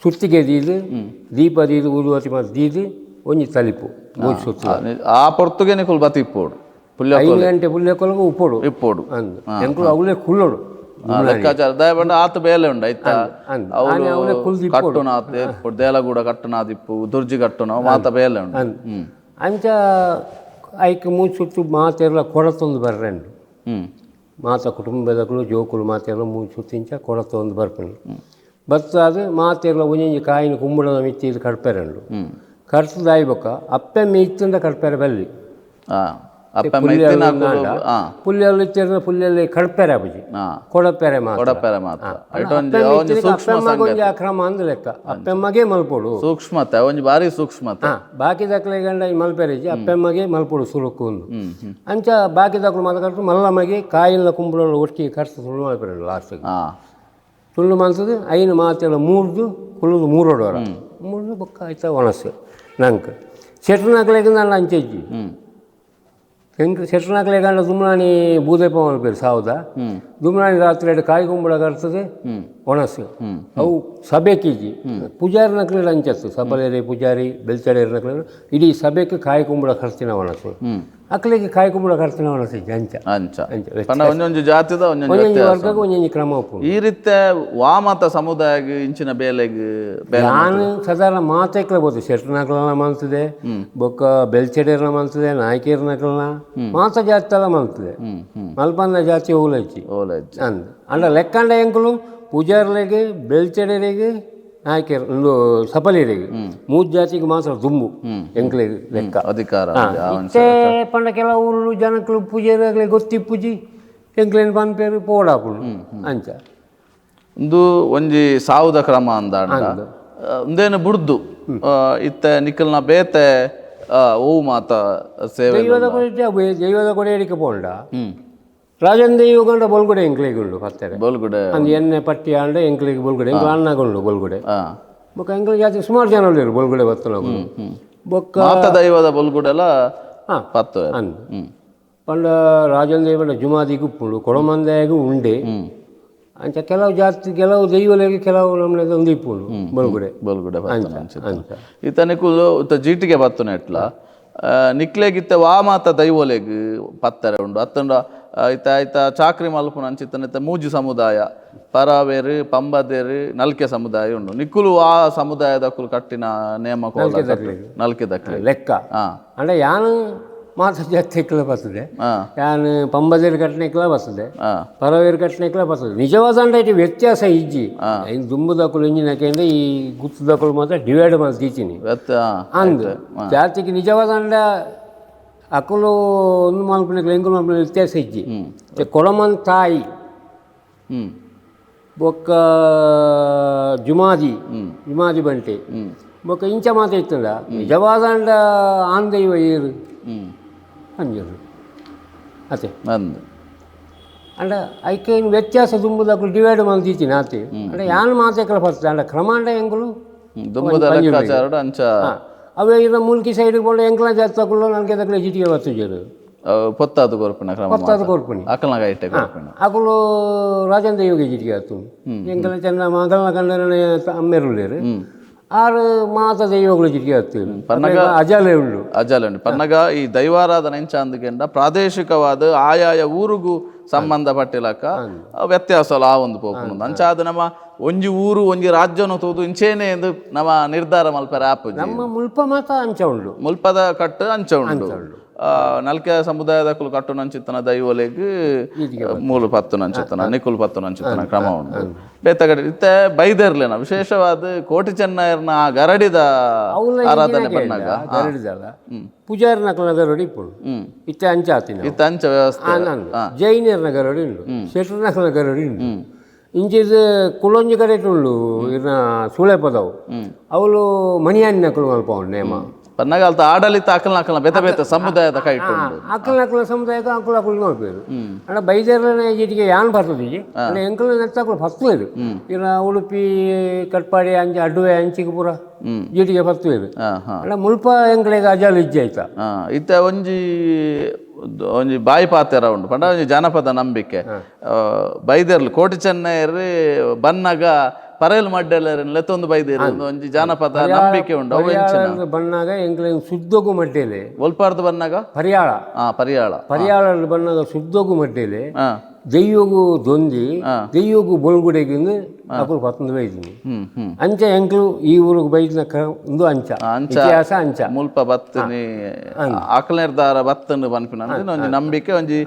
ಸುತ್ತಿಗೆ ದೀದು ದೀಪ ದೀದು ಊದುವತಿ ಮತ್ತು ದೀದು ಒಂಜಿ ತಲಿಪು ಮೂಜಿ ಸುತ್ತು ಆ ಪೊರ್ತುಗೆ ನಿಕುಲ್ ಬತ್ತಿಪ್ಪೋಡು ಪುಲ್ಯ 5 ಗಂಟೆ ಪುಲ್ಯಕೊಲಗ ಉಪ್ಪೋಡು ಇಪ್ಪೋಡು ಅಂದ್ ಎಂಕುಲು ಅವಲೇ ಕುಲ್ಲೋಡು ಲೆಕ್ಕಾಚಾರ ದಯ ಬಂಡ ಆತ ಬೇಲೆ ಉಂಡು ಐತ ಅವಲೇ ಕುಲ್ದು ಕಟ್ಟುನ ಆತ ದೇಲಗೂಡ ಕಟ್ಟುನ ದಿಪ್ಪು ದುರ್ಜಿ ಕಟ್ಟುನ ಮಾತ ಬೇಲೆ ಉಂಡು. ಅಂಚ ಐಕ್ ಮೂಜಿ ಸುತ್ತು ಮಾತೆಲ್ಲ ಕೊಡತೊಂದು ಬರ್ರೆಂಡು ಮಾತ ಕುಟುಂಬದಕುಲು ಜೋಕುಲು ಮಾತೆಲ್ಲ ಮೂಜಿ ಸುತ್ತು ಇಂಚ ಕೊಡತೊಂದು ಬರ್ಪುನಿ ಬತ್ತಾದ ಮಾತೆಲ್ಲ ಒಂಜೊಂಜಿ ಕಾಯಿನ ಕುಂಬಳದ ಮಿತ್ತಿ ಇದು ಕಡ್ಪೆರಂಡು ಕಡ್ತದಾಯಿ ಬೊಕ್ಕ ಅಪ್ಪೆ ಮೀತ್ತಂದ ಕಡ್ಪೆರೆ ಬಲ್ಲಿ ಪುಲ್ಯಲ್ಲಿ ಇತ್ತಿರ್ನ ಪುಲ್ಯಲ್ಲಿ ಕಡ್ಪೆರೆ ಬುಜಿ ಕೊಡಪೆರೆ ಮಾತ್ರ ಕೊಡಪೆರೆ ಮಾತ್ರ ಅಪ್ಪೆಮ್ಮಗೊಂಜಿ ಕ್ರಮ ಅಂದ್ ಲೆಕ್ಕ ಅಪ್ಪೆಮ್ಮಗೆ ಮಲ್ಪೊಡು ಸೂಕ್ಷ್ಮತೆ ಒಂಜಿ ಬಾರಿ ಸೂಕ್ಷ್ಮತೆ ಬಾಕಿ ದಾಖಲೆ ಗಂಡ ಮಲ್ಪೆರೆಜಿ ಅಪ್ಪೆಮ್ಮಗೆ ಮಲ್ಪೊಡು ಸುರುಕು ಒಂದು ಅಂಚ ಬಾಕಿ ದಾಖಲು ಮಾತ್ರ ಕಟ್ಟು ಮಲ್ಲಮಗೆ ಕಾಯಿಲ್ಲ ಕುಂಬಳ ಒಟ್ಟಿಗೆ ಕಟ್ಸ ಸುಳ್ಳು ಮಲ್ಪೆರೆ ಲಾಸ್ಟ್ ಸುಳ್ಳು ಮಲ್ತದು ಐನು ಮಾತೆಲ್ಲ ಮೂರ್ದು ಕುಳ್ಳುದು ಮೂರೋಡೋರ ಮೂರ್ದು ಬೊಕ್ಕ ಆಯ್ತಾ ಒಣಸು ನಂಗೆ ಶೆಟ್ರನಕ್ಲೆಗೆ ನಾನು ಅಂಚೆಜ್ಜಿ. ಎಂಕ್ ಶೆಟ್ರನಾಕ್ಲೆ ಗಂಡ ದುಮ್ನಾನಿ ಬೂದೆಪ್ಪ ಮಲ್ಪೇರು ಸಾವುದ ದುಮ್ನಾನಿ ರಾತ್ರಿ ಕಾಯಿ ಕುಂಬಳ ಕರ್ತದೆ ಒಣಸು ಅವು ಸಭೆಕಿಜಿ ಪೂಜಾರಿ ನಕ್ಲೆ ಅಂಚತ್ತು ಸಬಲೇರಿ ಪೂಜಾರಿ ಬೆಲ್ಚಡೇರಿ ನಕ್ಲೆ ಇಡೀ ಸಭೆಗೆ ಕಾಯಿ ಕುಂಬಳ ಖರ್ಚಿನ ಒಣಸು ಅಕ್ಲೆಗೆ ಕಾಯಿ ಕುಂಬಳ ಖರ್ಚಿನ ಒಣಸು ಇಜ್ಜಿ ಅಂಚ ಅಂಚ ಅಂಚ ಪಂಡ ಒಂಜೊಂಜಿ ಜಾತಿದ ಒಂಜೊಂಜಿ ಒಂಜೊಂಜಿ ವ್ಯತ್ಯಾಸ. ವರ್ಗಕ್ಕೆ ಒಂಜೊಂಜಿ ಕ್ರಮ ಉಪ್ಪುಂಡು. ಈ ರೀತಿ ವಾಮತ ಸಮುದಾಯಗ್ ಇಂಚಿನ ಬೇಲೆಗ್ ಬೇಲೆ ನಾನು ಸಾಧಾರಣ ಮಾತೆಕ್ಲ ಬೋದು ಶೆಟ್ರನಕ್ಲನ ಮಲ್ತದೆ ಬೊಕ್ಕ ಬೆಲ್ಚಡೇರ್ನ ಮಲ್ತದೆ ನಾಯ್ಕೇರ್ನಕ್ಲನ ಮಾತ ಜಾತಿಲ ಮಲ್ತದೆ ಮಲ್ಪಂದ ಜಾತಿ ಓಲಜ್ಜಿ ಓಲೆ ಇಜ್ಜಿ. ಅಂದ್ ಅಂಡ ಲೆಕ್ಕಂಡ ಎಂಕುಲು ಪೂಜಾರ್ಲೆಗ್ ಬೆಲ್ಚಡೇರಿಗೆ ನಾಯ್ಕೇರ್ ಒಂದು ಸಪಲೇರಿಗೆ ಮೂರು ಜಾತಿಗೆ ಮಾತ್ರ ದುಂಬು ಎಂಕ್ಲೆಗ್ ಲೆಕ್ಕ. ಅಧಿಕಾರ ಇತ್ತೆ ಪಂಡ ಕೆಲವು ಊರು ಜನಕ್ಲು ಪೂಜಾರಿಗ್ಲೆ ಗೊತ್ತಿಪ್ಪುಜಿ ಎಂಕ್ಲೇನ್ ಪನ್ಪೇರು ಪೋಡಾಪುಂಡು ಅಂಚ. ಉಂದು ಒಂಜಿ ಸಾವುದ ಕ್ರಮ ಅಂದಾಂಡ ಉಂದೇನು ಬುಡ್ದು ಇತ್ತೆ ನಿಕ್ಕಲ್ನ ಬೇತೆ ಓವು ಮಾತ ಸೇವೆ ದೈವದ ಕೊಡೆ ದೈವದ ಕೊಡೆ ಎಡಿಕೆ ಪೋಂಡ ರಾಜನ್ ದೈವಗೊಂಡ ಬೊಲ್ಗುಡೆ ಎಂಕ್ಲೆಗ್ ಉಂಡು ಪತ್ತೆರೆ ಬೋಲ್ಗುಡೆ ಅಂದ್ ಎಣ್ಣೆ ಪಟ್ಟಿ ಆಂಡ ಎಂಕ್ಲೆಗ್ ಬೊಲ್ಗುಡೆ ಎಂಕ್ಲು ಅಣ್ಣಗುಂಡು ಬೊಲ್ಗುಡೆ ಬೊಕ್ಕ ಎಂಕ್ಲ ಜಾತಿ ಸುಮಾರು ಜನ ಉಲ್ಲೆರ್ ಬೊಲ್ಗುಡೆ ಬತ್ತನಕುಲು ಬೊಕ್ಕ ಮಾತ ದೈವದ ಬೊಲ್ಗುಡೆಲ ಪತ್ತು ಅಂದ್ ಪಂಡ ರಾಜನ್ ದೈವನ ಜುಮಾದಿಗೆ ಉಪ್ಪುಂಡು ಕೊಡಮಂದಾಯಗು ಉಂಡೆ ಅಂಚ ಕೆಲವು ಜಾತಿ ಕೆಲವು ದೈವಲೆಗ್ ಕೆಲವು ನಮ್ಮನೆ ಒಂದು ಇಪ್ಪುಂಡು ಬೊಲ್ಗುಡೆ ಬೊಲ್ಗುಡೆ ಪತ್ತುನ ಅಂಚಿತ್ತ. ಅಂಚ. ಇತ್ತ ನಿಕುಲು ಇತ್ತ ಜೀಟಿಗೆ ಬತ್ತುನ ಎಟ್ಲ ನಿಕ್ಲೆಗ್ ಇತ್ತೆ ವಾ ಮಾತ ದೈವೊಲೆಗ್ ಪತ್ತರೆ ಉಂಡು ಅತ್ತಂಡ ಇತ್ತ ಐತ ಚಾಕ್ರಿ ಮಲ್ಪುನ ಅಂಚಿತ್ತನ ಇತ್ತೆ ಮೂಜಿ ಸಮುದಾಯ ಪರಾವೇರು ಪಂಬದೇರು ನಲ್ಕೆ ಸಮುದಾಯ ಉಂಡು ನಿಕುಲು ಆ ಸಮುದಾಯದಕುಲು ಕಟ್ಟಿನ ನೇಮ ಕೋಲ ನಲ್ಕೆ ದಕ್ಲೆ ಲೆಕ್ಕ ಅಂಡ ಯಾನ್ ಮಾತ ಜಾತಿ ಬರ್ತದೆ ಯಾನ್ ಪಂಬದೇರು ಕಟ್ಟನೆಕ್ಲ ಬರ್ತದೆ ಪರವೇರು ಕಟ್ಟನೆಕ್ಲ ಬರ್ತದೆ ನಿಜವಾದ ಅಂಡ ಇಟ್ಟು ವ್ಯತ್ಯಾಸ ಇಜ್ಜಿ ಇನ್ನು ದುಂಬುದಕುಲು ಇಂಜಿನಕೆಂದ್ರೆ ಈ ಗುತ್ತದಕುಲು ಮಾತ್ರ ಡಿವೈಡ್ ಮಾಡಿ ದೀಚಿನಿ ಅಂದ್ ಜಾತಿಗೆ ನಿಜವಾದ ಅಂಡ ಅಕುಲು ಒಂದು ಮಲ್ಪನೆಕ್ಲ ಎಂಕುಲು ಮಲ್ಪನೆ ವ್ಯತ್ಯಾಸ ಇಜ್ಜಿ ಕೊಳಮನ್ ತಾಯಿ ಬೊಕ್ಕ ಜುಮಾದಿ ಜುಮಾದಿ ಬಂಟೆ ಬೊಕ್ಕ ಇಂಚ ಮಾತ ಇತ್ತಂಡ ನಿಜವಾದ ಅಂಡ ಆನ್ ದೈವ ಏರು ಅಂಜರು ಅತೆ ಅಂದ್ ಅಂಡ ಐಕೆ ವ್ಯತ್ಯಾಸ ದುಂಬುದಕ್ಕಲು ಡಿವೈಡ್ ಮಲ್ದೀತೀನಿ ಆತೆ ಅಂಡ ಯಾನ್ ಮಾತೆಕಲ ಬರ್ತದೆ ಅಂಡ ಕ್ರಮ ಅಂಡ ಎಂಕುಲು ದುಂಬುದ ಲೆಕ್ಕಾಚಾರಡು ಅಂಚ ಅವೇ ಇರ ಮುಲ್ಕಿ ಸೈಡ್ ಪೋಂಡ ಎಂಕಲ ಜಾತಿ ತಕುಲು ನನ್ಗೆ ತಕಲೆ ಜಿಟಿಗೆ ಬರ್ತುಜರು ಪೊತ್ತಾದು ಕೊರ್ಪಿನ ಕ್ರಮ ಪೊತ್ತಾದು ಕೊರ್ಪಿನಿ ಅಕಲ್ನಾಗ ಐಟೆ ಕೊರ್ಪಿನ ಅಕುಲು ರಾಜೇಂದ್ರ ಯೋಗಿ ಜಿಟಿಗೆ ಆತು ಎಂಕಲ ಚೆನ್ನ ಮಗಲ್ನ ಕಂಡನೆ ಅಮ್ಮೆರುಳ್ಳೇರು ಆರು ಮಾತ ದೈವಗಳು ಜಿಟಿಗೆ ಆತು ಪನ್ನಗ ಅಜಾಲೆ ಉಂಡು ಅಜಾಲೆ ಉಂಡು ಪನ್ನಗ ಈ ದೈವಾರಾಧನೆ ಎಂಚ ಅಂದ್ಕೆಂಡ ಪ್ರಾದೇಶಿಕವಾದ ಆಯಾಯ ಊರುಗು ಸಂಬಂಧಪಟ್ಟಿಲಕ್ಕ ವ್ಯತ್ಯಾಸ ಆ ಒಂದು ಪೋಪುಂಡು ಅಂಚಾದ ನಮ್ಮ ಒಂಜಿ ಊರು ಒಂಜಿ ರಾಜ್ಯನು ತೂದು ಇಂಚೇನೆ ಎಂದು ನಮ್ಮ ನಿರ್ಧಾರ ಮಲ್ಪೆರೆ ಆಪುಜಿ. ನಮ್ಮ ಮುಲ್ಪ ಮಾತ ಅಂಚ ಉಂಡು ಮುಲ್ಪದ ಕಟ್ಟು ಅಂಚ ಉಂಡು ನಲ್ಕೆ ಸಮುದಾಯದಕುಲು ಕಟ್ಟುನಂಚಿತ್ತನ ದೈವೊಲೆಗ್ ಮೂಲು ಪತ್ತುನಂಚಿತ್ತನ ನಿಕುಲು ಪತ್ತುನಂಚಿತ್ತನ ಕ್ರಮ ಉಂಡು ಬೇತಗಡೆ ಇತ್ತೆ ಬೈದೆರ್ಲೆನ ವಿಶೇಷವಾದ ಕೋಟಿ ಚೆನ್ನಯರ್ನ ಆ ಗರಡಿದ ಆರಾಧನೆ ಬನ್ನಾಗ ಗರಡಿದಲ್ಲ ಪೂಜಾರಿನ ಗರಡಿ ಇಪ್ಪುಂಡು ಇತ್ತೆ ಅಂಚ ಆತಿನ ಇತ್ತೆ ಅಂಚ ವ್ಯವಸ್ಥೆ ಜೈನರ್ನ ಗರಡಿ ಉಂಡು ಶೆಟ್ರನಕಲ್ನ ಗರಡಿ ಉಂಡು ಇಂಚಿದ ಕುಲೊಂಜಿ ಕಡೆಟ್ ಉಂಡು ಇರ್ನ ಸೂಳೆ ಪದವು ಅವಳು ಮಣಿಯಾನಿನಕುಲು ಮಲ್ಪವುಂಡು ನೇಮ ಪನ್ನಗ ಅಲ್ತ ಆಡಳಿತ ಅಕಲ್ನ ಅಕಲ್ನ ಬೇತೆ ಬೇತೆ ಸಮುದಾಯದ ಕೈಟ್ ಉಂಡು ಅಕಲ್ನ ಅಕಲ್ನ ಸಮುದಾಯಕ್ಕೆ ಅಂಕುಲ ಅಕುಲು ಮಲ್ಪೇರು ಅಂಡ ಬೈದರ್ಲನೆ ಜಿಟಿಗೆ ಯಾನ್ ಬರ್ತದೆ ಅಂಡ ಎಂಕಲ್ನ ನೆತ್ತಕುಲು ಪತ್ತುವೇರು ಇರ ಉಡುಪಿ ಕಟ್ಪಾಡಿ ಅಂಚೆ ಅಡ್ಡುವೆ ಅಂಚಿಗೆ ಪೂರ ಜಿಟಿಗೆ ಪತ್ತುವೇರು ಅಂಡ ಮುಲ್ಪ ಎಂಕಲೆಗ್ ಅಜಾಲ್ ಇಜ್ಜಿ ಆಯ್ತಾ ಇತ್ತೆ ಒಂಜಿ ಒಂಜಿ ಬಾಯಿ ಪಾತೆರ ಉಂಡು ಪಂಡ ಒಂಜಿ ಜಾನಪದ ನಂಬಿಕೆ ಬೈದೆರ್ಲು ಕೋಟಿ ಚೆನ್ನಯರು ಬನ್ನಗ ಪರೇಲ್ ಮಡ್ಡೆಲರನ್ ಲೆತ್ತೊಂದು ಬೈದೇರು ಒಂಜಿ ಜಾನಪದ ನಂಬಿಕೆ ಉಂಡು ಅವು ಎಂಚಿನ ಬಣ್ಣಾಗ ಎಂಕ್ಲೆಗ್ ಶುದ್ಧಗು ಮಡ್ಡೇಲೆ ಒಲ್ಪಾರ್ದು ಬನ್ನಗ ಪರಿಯಾಳ ಪರಿಯಾಳ ಪರಿಯಾಳ ಬಣ್ಣಾಗ ಶುದ್ಧಗು ಮಡ್ಡೇಲೆ ದೆಯ್ಯಗು ದೊಂದಿ ದೆಯ್ಯಗು ಬೊಲ್ಗುಡೆಗಿಂದು ಅಕುಲು ಪತ್ತೊಂದು ಬೈದಿನಿ ಅಂಚ ಎಂಕ್ಲು ಈ ಊರಿಗೆ ಬೈದಿನ ಒಂದು ಅಂಚ ಇತಿಹಾಸ ಅಂಚ ಮುಲ್ಪ ಬತ್ತನಿ ಅಕಲ್ ನಿರ್ಧಾರ ಬತ್ತನ್ನು ಪನ್ಪಿನ ಒಂಜಿ ನಂಬಿಕೆ ಒಂಜಿ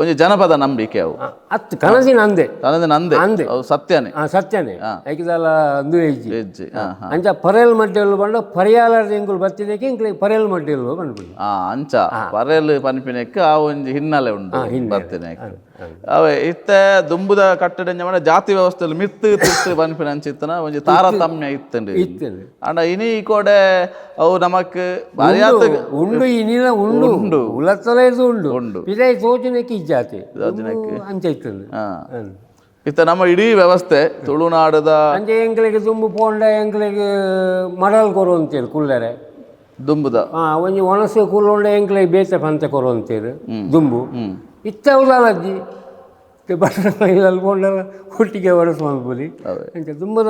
ಒಂಜಿ ಜನಪದ ನಂಬಿಕೆ ಅವು ಅತ್ತು ಕನಸಿನ ಅಂದೆ ಕನಸಿನ ಅಂದೆ ಅಂದೆ ಅವು ಸತ್ಯನೇ ಸತ್ಯನೇ ಐಕಿದಲ್ಲ ಅಂದು ಹೆಜ್ಜೆ ಹೆಜ್ಜೆ ಅಂಚ ಪರೇಲ್ ಮಡ್ಡೆಲ್ ಬಂಡ ಪರಿಯಾಲ ಎಂಕುಲು ಬತ್ತಿದಕ್ಕೆ ಎಂಕ್ಲೆ ಪರೇಲ್ ಮಡ್ಡೆಲ್ ಪನ್ಪಿನಿ ಅಂಚ ಪರೇಲ್ ಪನ್ಪಿನಕ್ಕೆ ಆ ಒಂಜಿ ಹಿನ್ನೆಲೆ ಉಂಡು ಬತ್ತಿನಕ್ಕೆ ಅವೇ ಇತ್ತೆ ದುಂಬುದ ಕಟ್ಟಡ ಜಾತಿ ವ್ಯವಸ್ಥೆಯಲ್ಲಿ ಮಿತ್ತು ತಿತ್ತು ಪನ್ಪಿನ ಅಂಚಿತ್ತನ ಒಂಜಿ ತಾರತಮ್ಯ ಇತ್ತುಂಡು ಅಂಡ ಇನಿ ಕೋಡೆ ಅವು ನಮಕ್ ಉಂಡು ಇನಿಲ ಉಂಡು ಉಂಡು ಉಲತ್ತಲ ಇದು ಉಂಡು ಉಂಡು ಪಿದಾಯಿ ತೋಜುನಕ್ಕೆ ಈ ಜಾತಿ ಅಂಚ ಇತ್ತುಂಡು ಇತ್ತ ನಮ್ಮ ಇಡೀ ವ್ಯವಸ್ಥೆ ತುಳುನಾಡದ ಅಂಚೆ ಎಂಕ್ಲೆಗ್ ದುಂಬು ಪೋಂಡ ಎಂಕ್ಲೆಗ್ ಮಡಲ್ ಕೊರು ಅಂತೇಳಿ ಕುಲ್ಲರೆ ದುಂಬುದ ಒಂಜಿ ಒಣಸು ಕೂಲೊಂಡ ಎಂಕ್ಲೆ ಬೇತೆ ಪಂತೆ ಕೊರೊಂತೇರು ದುಂಬು ಇತ್ತ ಉದಾಲಜ್ಜಿ ಬಟ್ಟಲು ಪೋಂಡಲ ಒಟ್ಟಿಗೆ ಒಣಸು ಮಲ್ಪುಲಿ ಅಂಚ ದುಂಬುದ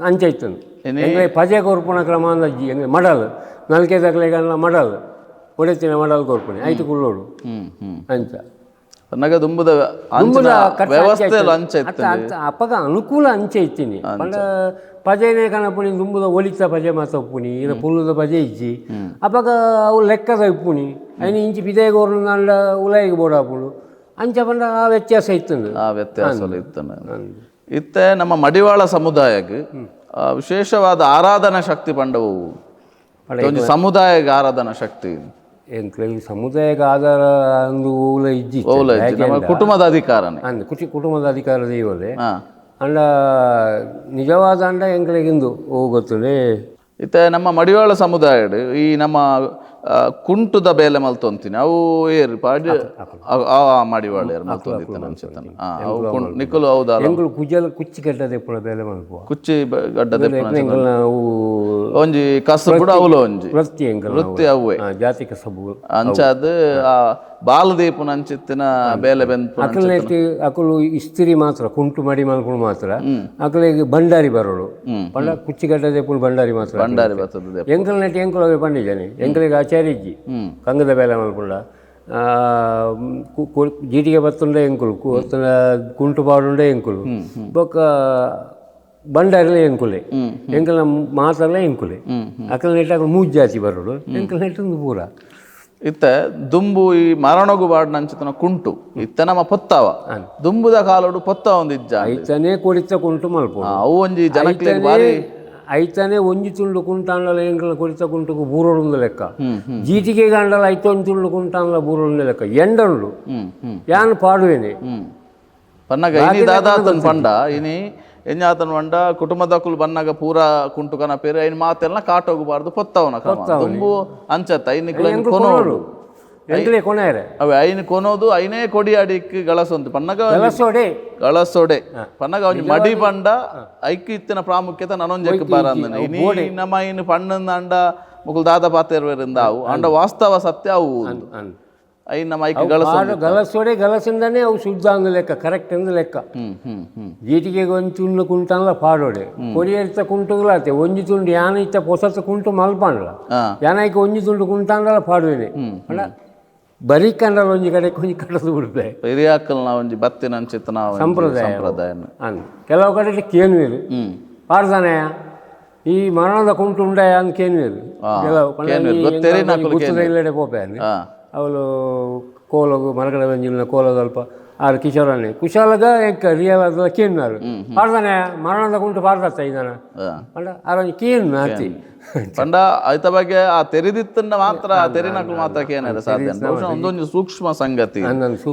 ಅಂಚ ಇತ್ತಂದು. ಎಂಕ್ಲೆ ಪಜೆ ಕೊರ್ಪುನ ಕ್ರಮ ಅಂದಜ್ಜಿ, ಎಂಕ್ಲೆ ಮಡಲ್ ನಲ್ಕೆ ತಕ್ಲೆಗಲ್ಲ ಮಡಲ್ ಒಡೆತಿನ ಮಡಲ್ ಕೊರ್ಪುನಿ ಐತು ಕುಳ್ಳೋಡು ಅಂಚ. ನಗ ದುಂಬುದ ವ್ಯವಸ್ಥೆ ಅಂಚ ಇತ್ತು, ಅಪ್ಪಗ ಅನುಕೂಲ ಅಂಚೆ ಇತ್ತೀನಿ. ಪಂಡ ಪಜೆನೇ ಕನಪುನಿ ದುಂಬುದ ಒಲಿತ ಪಜೆ ಮಾತ ಉಪ್ಪುನಿ, ಇರ ಪುಲ್ಲುದ ಪಜೆ ಇಜ್ಜಿ. ಅಪಗ ಅವು ಲೆಕ್ಕದ ಇಪ್ಪುನಿ, ಐನ ಇಂಚಿ ಪಿದೆಗೆ ಕೊರ್ನು ಉಲಾಯಿಗೆ ಬೋಡಾಪುಂಡು. ಅಂಚ ಪಂಡ ಆ ವ್ಯತ್ಯಾಸ ಇತ್ತು, ಆ ವ್ಯತ್ಯಾಸ ಇತ್ತು. ಇತ್ತೆ ನಮ್ಮ ಮಡಿವಾಳ ಸಮುದಾಯಕ್ಕೆ ವಿಶೇಷವಾದ ಆರಾಧನಾ ಶಕ್ತಿ ಪಂಡವು ಒಂಜಿ ಸಮುದಾಯಕ್ಕೆ ಆರಾಧನಾ ಶಕ್ತಿ. ಸಮುದಾಯಕ್ಕೆ ಆಧಾರ ಅಂದು ಓಲ ಇಜ್ಜಿ, ಓಲ ಇಜ್ಜಿ, ನಮ್ಮ ಕುಟುಂಬದ ಅಧಿಕಾರನೇ ಅಂದ್ ಕುಟುಂಬದ ಅಧಿಕಾರ ದೈವಲೆ ಅಂಡ ನಿಜವಾದ ಅಂಡ ಎಂಕ್ಲೆಗಿಂದು ಓ ಗೊತ್ತುಂಡೆ. ಇತ್ತೆ ನಮ್ಮ ಮಡಿವಾಳ ಸಮುದಾಯಡ್ ಈ ನಮ್ಮ ಕುಂಟುದ ಬೇಲೆ ಮಲ್ತೊಂತೀನಿ ಅವು ಏರ್ ಪಾಡಿ ಮಡಿವಾಳ ಏರ್ ಮಲ್ತೊಂದಿತ್ತನ ಅನ್ಸುತ್ತಾನೆ. ಅವು ನಿಕುಲು ಹೌದಾ? ಎಂಕುಲು ಕುಜಲ್ ಕುಚ್ಚಿ ಗಡ್ಡದ ಪುಣ ಬೇಲೆ ಮಲ್ಪುವ, ಕುಚ್ಚಿ ಗಡ್ಡದ ಒಂಜಿ ಕಸು ಕೂಡ ಅವಲು ಒಂಜಿ ವೃತ್ತಿ, ಎಂಕಲ್ ವೃತ್ತಿ ಅವೇ ಜಾತಿ ಕಸಬು ಅಂಚಾದ್ ಆ ಬಾಲದೀಪನ ಅಂಚಿತ್ತಿನ ಬೇಲೆ ಬೆಂದು ಅಕಲ್ನೆಟ್ ಅಕುಲು ಇಸ್ತ್ರಿ ಮಾತ್ರ ಕುಂಟು ಮಡಿ ಮಲ್ಪುಣ ಮಾತ್ರ, ಅಕಲಿಗೆ ಭಂಡಾರಿ ಬರೋಳು ಪಂಡ ಕುಚ್ಚಿಗಡ್ಡದ ಪುಣ ಭಂಡಾರಿ ಮಾತ್ರ ಭಂಡಾರಿ ಬರ್ತದೆ. ಎಂಕಲ್ ನೆಟ್ ಎಂಕುಲು ಅವೇ ಪಂಡಿದ್ದಾನೆ, ಎಂಕಲಿಗೆ ಆಚಾರ್ಯಜ್ಜಿ ಕಂಗದ ಬೇಲೆ ಮಲ್ಪುಂಡ ಜೀಟಿಗೆ ಬತ್ತುಂಡ ಎಂಕುಲು ಕುಂಟು ಪಾಡುಂಡ ಎಂಕುಲು ಬೊಕ್ಕ ಭಂಡಾರಿಲೇ ಎಂಕುಲೆ ಎಂಕಲ್ನ ಮಾತ್ರಲೇ ಎಂಕುಲೆ. ಅಕಲ್ ನೆಟ್ ಅಕಲ್ ಮೂಜ್ ಜಾತಿ ಬರೋಳು, ಎಂಕಲ್ ನೆಟ್ ಒಂದು ಪೂರ. ಇತ್ತೆ ದುಂಬು ಈ ಮರಣಗು ಬಾಡ್ನಂಚಿತನ ಕುಂಟು ಇತ್ತೆ ನಮ್ಮ ಪೊತ್ತವ ದುಂಬುದ ಕಾಲೋಡು ಪೊತ್ತವ ಒಂದು ಇಜ್ಜ ಐತನೇ ಕೊಡಿತ ಕುಂಟು ಮಲ್ಪು ಅವು ಒಂಜಿ ಜನಕ್ಲೆಗ್ ಬಾರಿ ಐತನೇ ಒಂಜಿ ತುಂಡು ಕುಂಟಾಂಡಲ ಎಂಕಲ್ನ ಕೊಡಿತ ಕುಂಟುಗು ಬೂರೋಡುಂದು ಲೆಕ್ಕ, ಜೀಟಿಗೆ ಗಂಡಲ ಐತೊಂದು ತುಂಡು ಕುಂಟಾಂಡಲ ಬೂರೋಡುಂದು ಲೆಕ್ಕ ಎಂಡಂಡು ಯಾನ್ ಪಾಡುವೇನೆ ಪನ್ನಗ ಇನಿ ದಾದಾತನ್ ಪಂಡ ಇನಿ ಎಂಜಾತನ್ ಪಂಡ ಕುಟುಂಬದಕುಲು ಬನ್ನಾಗ ಪೂರ ಕುಂಟು ಕನ ಪೇರು ಐನ್ ಮಾತೆಲ್ಲ ಕಾಟೋಗಬಾರ್ದು ಪೊತ್ತವನ ಕ್ರಮ ದುಂಬು ಅಂಚತ್ತ ಐನ್ ಕೊನೋಡು ಎಂಕ್ಲೆ ಕೊನೆಯರೆ ಅವೆ ಐನ್ ಕೊನೋದು ಐನೇ ಕೊಡಿ ಅಡಿಕ್ ಗಳಸೊಂದು ಪನ್ನಗ ಗಳಸೋಡೆ ಗಳಸೋಡೆ ಪನ್ನಗ ಒಂಜಿ ಮಡಿ ಪಂಡ ಐಕ್ ಇತ್ತಿನ ಪ್ರಾಮುಖ್ಯತೆ ನನೊಂಜೆಕ್ ಬಾರಂದನೆ ಇನಿ ನಮ್ಮ ಐನ್ ಪಣ್ಣಂದ ಅಂಡ ಮುಕುಲ್ ದಾದ ಪಾತೆರ್ವೆರಿಂದ ಅವು ಅಂಡ ವಾಸ್ತವ ಸತ್ಯ ಅವು ಐನ್ ನಮ್ಮ ಐಕ್ ಗಳಸೋ ಗಲಸೋಡೆ ಗಲಸಿಂದನೇ ಅವು ಶುದ್ಧ ಅಂದ ಲೆಕ್ಕ, ಕರೆಕ್ಟ್ ಅಂದ ಲೆಕ್ಕ. ಜೀಟಿಗೆಗೆ ಒಂದು ತುಂಡು ಕುಂಟಲ್ಲ ಪಾಡೋಡೆ ಕೊಡಿಯರಿತ ಕುಂಟುಗಳಾತೆ ಒಂಜಿ ತುಂಡು ಯಾನ ಇತ್ತ ಪೊಸತ ಕುಂಟು ಮಲ್ಪಂಡ್ಲ ಯಾನೈಕ ಒಂಜಿ ತುಂಡು ಕುಂಟಾಂಡಲ ಪಾಡುವೇನೆ ಅಲ್ಲ ಬರೀ ಕಂಡಲ ಒಂಜಿ ಕಡೆ ಒಂಜಿ ಕಡದು ಬಿಡ್ಪೆ ಹಿರಿಯಾಕಲ್ನ ಒಂಜಿ ಬತ್ತಿನ ಅಂಚಿತ್ತನ ಸಂಪ್ರದಾಯ ಅಂದ್ ಕೆಲವು ಕಡೆ ಕೇನುವೇರು ಪಾಡ್ದಾನೆ ಈ ಮರಣದ ಕುಂಟು ಉಂಡಾಯ ಅಂತ ಕೇನುವೇರು ಕೆಲವು ಗುತ್ತದ ಇಲ್ಲಡೆ ಪೋಪೆ ಅವಳು ಕೋಲಗು ಮರಗಡ ಬಂಜಿನ ಕೋಲದಲ್ಪ ಆರು ಕಿಶೋರನೇ ಕುಶಾಲಗ ಎಂಕ ರಿಯಲ್ ಅದ ಕೇನ್ನಾರು ಪಾಡ್ದಾನೆ ಮರಣದ ಕುಂಟು ಪಾಡ್ದತ್ತ ಇದನ್ನ ಪಂಡ ಆರೊಂಜಿ ಕೇನ್ ಆತಿ ಪಂಡ ಐತ ಬಗ್ಗೆ ಆ ತೆರಿದಿತ್ತನ್ನ ಮಾತ್ರ ಆ ತೆರಿನಕ್ಲು ಮಾತ್ರ ಕೇನಾರ ಸಾಧ್ಯ. ಬಹುಶಃ ಒಂದೊಂದು ಸೂಕ್ಷ್ಮ ಸಂಗತಿ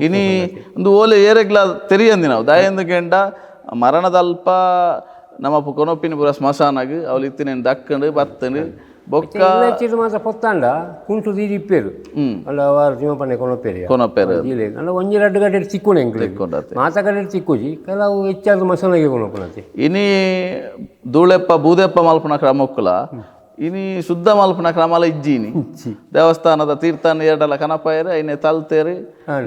ಇನಿ ಒಂದು ಓಲೆ ಏರೆಗ್ಲ ತೆರಿಯಂದಿ ನಾವು ದಾಯಂದು ಕೆಂಡ ಮರಣದಲ್ಪ ನಮ್ಮ ಕೊನೊಪ್ಪಿನ ಪೂರ ಸ್ಮಶಾನಾಗ ಅವಳು ಇತ್ತಿನೇನು ದಕ್ಕಂಡು ಬತ್ತಂಡು ಬೊಕ್ಕ ಮಾತ್ರ ಪೊತ್ತಾಂಡ ಕುಂಟು ದೀದಿ ಇಪ್ಪೇರು ಅಲ್ಲ ವಾರ ತಿಮ್ಮಪ್ಪನೆ ಕೊನೊಪ್ಪೇರು ಕೊನೊಪ್ಪೇರು ಅಲ್ಲ ಒಂಜಿ ರಡ್ಡು ಗಡ್ಡೆ ತಿಕ್ಕುಣೆ ಎಂಕ್ಲೆ ಮಾತ ಕಡೆ ತಿಕ್ಕುಜಿ ಕೆಲವು ಹೆಚ್ಚಾದ ಮಸಾಲೆಗೆ ಕೊನೊಪ್ಪುನತಿ. ಇನಿ ಧೂಳೆಪ್ಪ ಬೂದೆಪ್ಪ ಮಲ್ಪುನ ಕ್ರಮಕ್ಕುಲ ಇನಿ ಶುದ್ಧ ಮಲ್ಪುನ ಕ್ರಮಲ ಇಜ್ಜಿನಿ ದೇವಸ್ಥಾನದ ತೀರ್ಥನ ಎರಡಲ ಕನಪಾಯರು ಐನೆ ತಲ್ತೇರಿ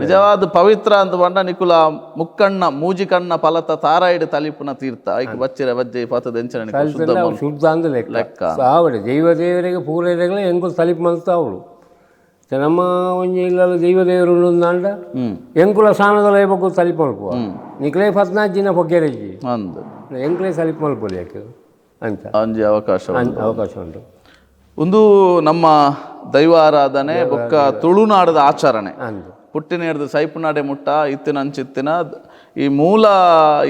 ನಿಜವಾದ ಪವಿತ್ರ ಅಂತ ಪಂಡ ನಿಕುಲ ಮುಕ್ಕಣ್ಣ ಮೂಜಿ ಕಣ್ಣ ಫಲತ ತಾರಾಯಿಡು ತಲಿಪುನ ತೀರ್ಥ ಐಕ್ ಬಚ್ಚಿರ ಬಜ್ಜೆ ಪತದ ಎಂಚನೆ ಶುದ್ಧ ಶುದ್ಧ ಅಂದ ಲೆಕ್ಕ ಆವಡೆ ದೈವ ದೇವರಿಗೆ ಪೂರೈರೆಗಳ ಎಂಕುಲು ತಲಿಪು ಮಲ್ತ ಅವಳು ನಮ್ಮ ಒಂಜಿ ಇಲ್ಲಲ್ಲ ದೈವ ದೇವರು ಉಂಡಾಂಡ ಎಂಕುಲ ಸಾನದ ಲೈಬಕ್ಕು ತಲಿಪು ಮಲ್ಪುವ ನಿಕ್ಲೇ ಪತ್ನಾಜ್ ದಿನ ಪೊಗ್ಗೆರೆಜ್ಜಿ ಅಂದ್ ಎಂಕ್ಲೇ ತಲಿಪು ಮಲ್ಪೊಲಿ ಯಾಕೆ ಅಂತ ಒಂಜಿ ಅವಕಾಶ ಅವಕಾಶ ಉಂಟು. ಒಂದು ನಮ್ಮ ದೈವ ಆರಾಧನೆ ಬೊಕ್ಕ ತುಳುನಾಡದ ಆಚರಣೆ ಪುಟ್ಟಿನ ಹಿಡ್ದು ಸೈಪುನಾಡೆ ಮುಟ್ಟ ಇತ್ತಿನ ಅಂಚಿತ್ತಿನ ಈ ಮೂಲ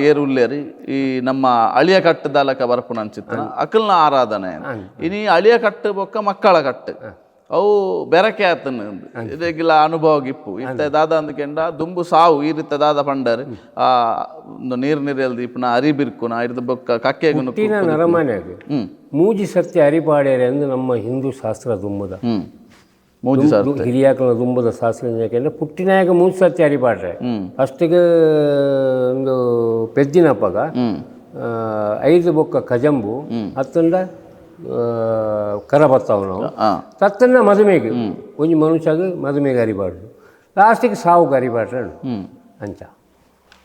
ಏರುಲ್ಲೇರಿ ಈ ನಮ್ಮ ಅಳಿಯ ಕಟ್ಟದಲಕ ಬರಪುನ ಅಂಚಿತ್ತಿನ ಅಕಲ್ನ ಆರಾಧನೆ. ಇನಿ ಅಳಿಯ ಕಟ್ಟು ಬೊಕ್ಕ ಮಕ್ಕಳ ಕಟ್ಟು ಅವು ಬೆರಕೆ ಆತನ ಇದಕ್ಕೆಲ್ಲ ಅನುಭವ ಗಿಪ್ಪು ಇತ್ತ ದಾದ ಅಂದ್ಕೆಂಡ ದುಂಬು ಸಾವು ಈ ರೀತಿ ದಾದ ಪಂಡರ್ ಆ ಒಂದು ನೀರು ನೀರೆಲ್ದು ಇಪ್ಪನ ಅರಿ ಬಿರ್ಕುನ ಇರ್ದ ಬೊಕ್ಕ ಕಕ್ಕೆ ನರಮಾನ್ಯಾಗ ಮೂಜಿ ಸತ್ಯ ಅರಿಪಾಡ್ಯಾರೆ ಎಂದು ನಮ್ಮ ಹಿಂದೂ ಶಾಸ್ತ್ರ ದುಂಬುದ ಮೂಜಿ ಸರ್ ಹಿರಿಯಾಕಲ ದುಂಬದ ಶಾಸ್ತ್ರ ಯಾಕೆಂದ್ರೆ ಪುಟ್ಟಿನಾಯಕ ಮೂಜಿ ಸತ್ಯ ಅರಿಪಾಡ್ರೆ ಫಸ್ಟಿಗೆ ಒಂದು ಪೆದ್ದಿನಪ್ಪಗ 5 ಬೊಕ್ಕ ಕಜಂಬು ಹತ್ತಂಡ ಕರ ಬತ್ತಾವು ನಾವು. ತತ್ತನ್ನ ಮದುಮೆಗೆ ಒಂಜಿ ಮನುಷ್ಯಗ ಮದುಮೆಗೆ ಅರಿಬಾರ್ದು, ಲಾಸ್ಟಿಗೆ ಸಾವು ಅರಿಬಾರ್ದು ಅಂಚ.